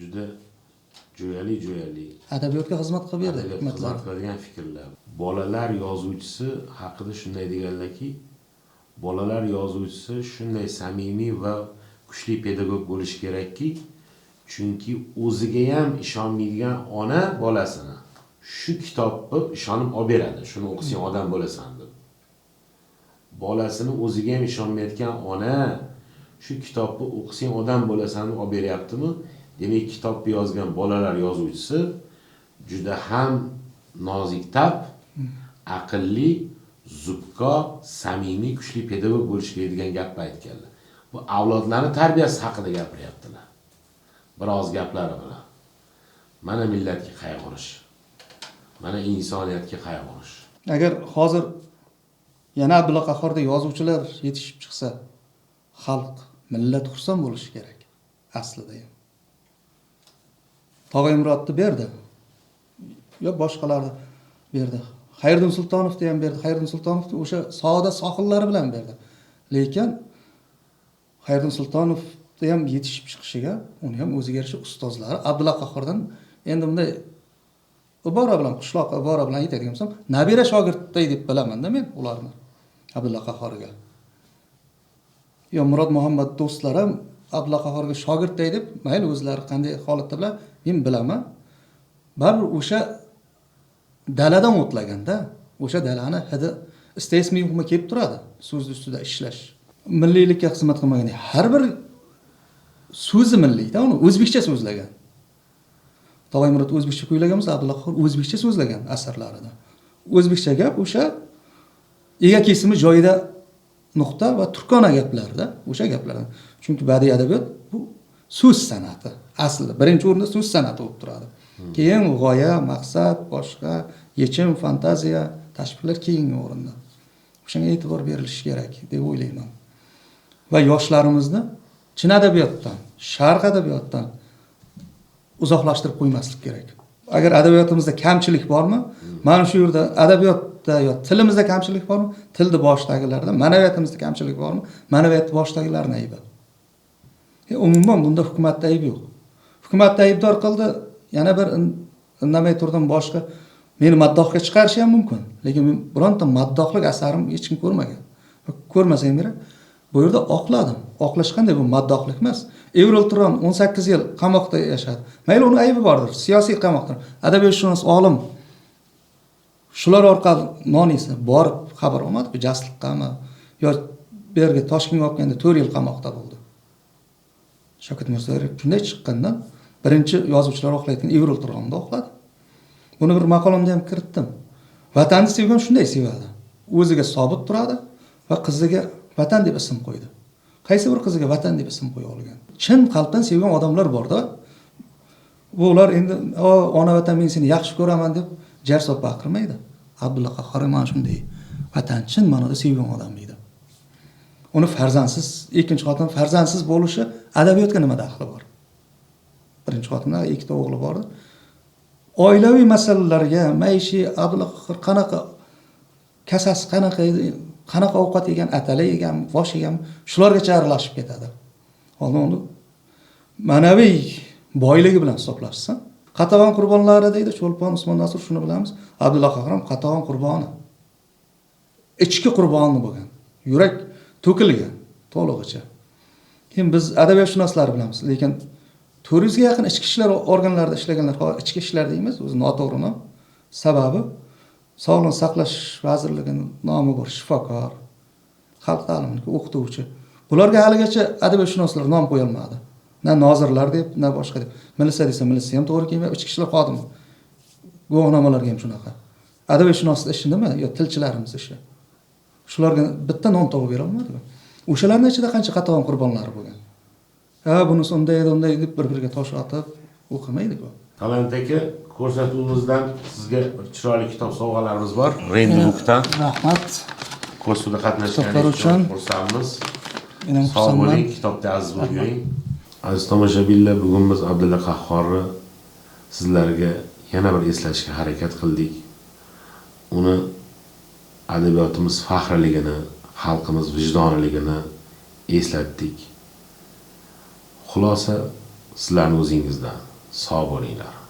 juda jo'yali-jo'yali. Adabiyotga xizmat qilib berdi, xizmat qiladigan fikrlar. Bolalar yozuvchisi haqida shunday deganlarki, bolalar yozuvchisi shunday samimiy va kuchli pedagog bo'lishi kerakki, chunki o'ziga ham ishonmaydigan ona bolasini shu kitobni ishonib olib beradi, shuni o'qisang odam bo'lasan deb. Bolasini o'ziga ham ishonmayotgan ona shu kitobni o'qisang odam bo'lasan deb olib beryaptimi? Demak, kitobni yozgan bolalar yozuvchisi juda ham nozik tab, aqlli, zubko, samimiy, kuchli pedagog bo'lishi kerak degan gapni aytganlar. Bu avlodlarni tarbiyasi haqida gapiryaptilar. Biroz gaplari bilan. Mana millatga qayg'urish. Mana insoniyatga qayg'urish. Agar hozir yana Abdulla Qahhorda yozuvchilar yetishib chiqsa, xalq, millat xursand bo'lishi kerak aslida ham. Tog'ay Murodni berdi. Yo boshqalarni berdi. Xayriddin Sultonovni ham berdi. Xayriddin Sultonovni o'sha soda sohillari bilan berdi. Lekin Xayriddin Sultonovni ham yetishib chiqishiga uni ham o'ziga yarasha ustozlari Abdulla Qahhordan endi bunday ibora bilan, qishloq ibora bilan aytadigan bo'lsam, nabira shogirdday deb bilaman-da men ularni Abdulla Qahhorga. Yo Murod Muhammad do'stlar ham Abdulla Qahhorga shogirdday deb, mayli o'zlari qanday holatda bilan men bilaman. Baribir o'sha daladan o'tlaganda, o'sha dalani hidi istaysizmi yo'qmi kelib turadi, so'z ustida ishlash. Milliylikka xizmat qilmagan har bir so'zi milliyda, uni o'zbekcha so'zlagan. Tog'ay Murod o'zbekcha kuylagan bo'lsa, Abdulla Qahhor o'zbekcha so'zlagan asarlarida. O'zbekcha gap o'sha ega kesimi joyida nuqta va turkona gaplarda, o'sha gaplardan. Chunki badiiy adabiyot bu so'z san'ati. Aslida birinchi o'rinda so'z san'ati bo'lib turadi. Keyin g'oya, maqsad, boshqa yechim, fantaziya, tashbihlar keyingi o'rinda. O'shanga e'tibor berilishi kerak deb o'ylayman. Va yoshlarimizni chin adabiyotdan, sharq adabiyotdan uzoqlashtirib qo'ymaslik kerak. Agar adabiyotimizda kamchilik bormi? Mana shu yerda adabiyotda yo tilimizda kamchilik bormi? Tilni boshidagilarda, ma'naviyatimizda kamchilik bormi? Ma'naviyatni boshidagilarning aybi. Umuman bunda hukumatda ayb yo'q. Hukumatda aybdor qildi, yana bir indamay turdim boshqa meni maddohga chiqarishi ham mumkin. Lekin men bironta maddohlik asarim hech kim ko'rmagan. Ko'rmasa ham kerak. Bu yerda oqladim. Oqlash qanday, bu maddohlik emas. Evril Turon 18 yil qamoqda yashadi. Mayli, uni aybi bordir, siyosiy qamoqdir. Adabiyotshunos olim shular orqali non yesa, borib xabar olmadi, jasliqqami yo bu yerga Toshkentga olib kelganda 4 yil qamoqda bo'ldi. Shavkat Mirziyoyev shunday chiqqandan birinchi yozuvchilar oqlayotgan Evril Turonni oqladi. Buni bir maqolamda ham kiritdim. Vatanni sevgan shunday sevadi. O'ziga sobit turadi va qiziga Vatan deb ism qo'ydi. Qaysi bir qiziga Vatan deb ism qo'ya olgan? Chin qalbdan sevgan odamlar borda. Bu ular endi ona vatan men seni yaxshi ko'raman deb jar solib baqirmaydi. Abdulla Qahhor mana shunday vatan chin ma'noda sevgan odam edi. Uni farzandsiz, ikkinchi xotin farzandsiz bo'lishi adabiyotga nima daxli bor? Birinchi xotinda ikkita o'g'li bor edi. Oilaviy masalalarga, maishiy Abdulla Qahhor qanaqa kasasi qanaqa edi, qanaqa ovqat yegan, atala yegan, bosh yegan, shulargacha aralashib ketadi. Oldin uni ma'naviy boyligi bilan hisoblashsin. Qatag'on qurbonlari deydi Cho'lpon, Usmon Nasur, shuni bilamiz. Abdulla Qahhor ham qatag'on qurboni. Ichki qurboni bo'lgan. Yurak to'kilgan to'lig'icha. Keyin biz adabiyotshunoslar bilamiz, lekin 400 ga yaqin ichki ishlar organlarida ishlaganlar, ichki ishlar deymiz, o'zi noto'g'ri nom. Sababi Sog'liqni saqlash vazirligining nomi bor shifokor, xalq ta'limini o'qituvchi. Bularga haligacha adabiyotshunoslar nom qo'ya olmadi. Na nozirlar deb, na boshqa deb. Militsiya desa militsiya ham to'g'ri kelmaydi, ichki ishlar xodimi. Guvohnomalarga ham shunaqa. Adabiyotshunosning ishi nima? Yo tilchilarimiz ishi. Shularga bitta nom topib bera olmadi. O'shalarning ichida qancha qatag'on qurbonlari bo'lgan. Ha, bunisi unday edi, unday deb bir-biriga tosh otib o'qimaydi-ku. Talant aka, ko'rsatuvimizdan sizga bir chiroyli kitob sovg'alarimiz bor. Rendi Book'dan. Rahmat. Ko'rsatuvda qatnashganingiz Kitoblar uchun xursandmiz. Men ham Sog' xursandman. bo'ling, kitobda aziz bo'lib yuring. Aziz tomoshabinlar, bugun biz Abdulla Qahhorni sizlarga yana bir eslashga harakat qildik. Uni adabiyotimiz faxriligini, xalqimiz vijdoniligini eslatdik. Xulosa sizlarning o'zingizdan. Sog' bo'linglar.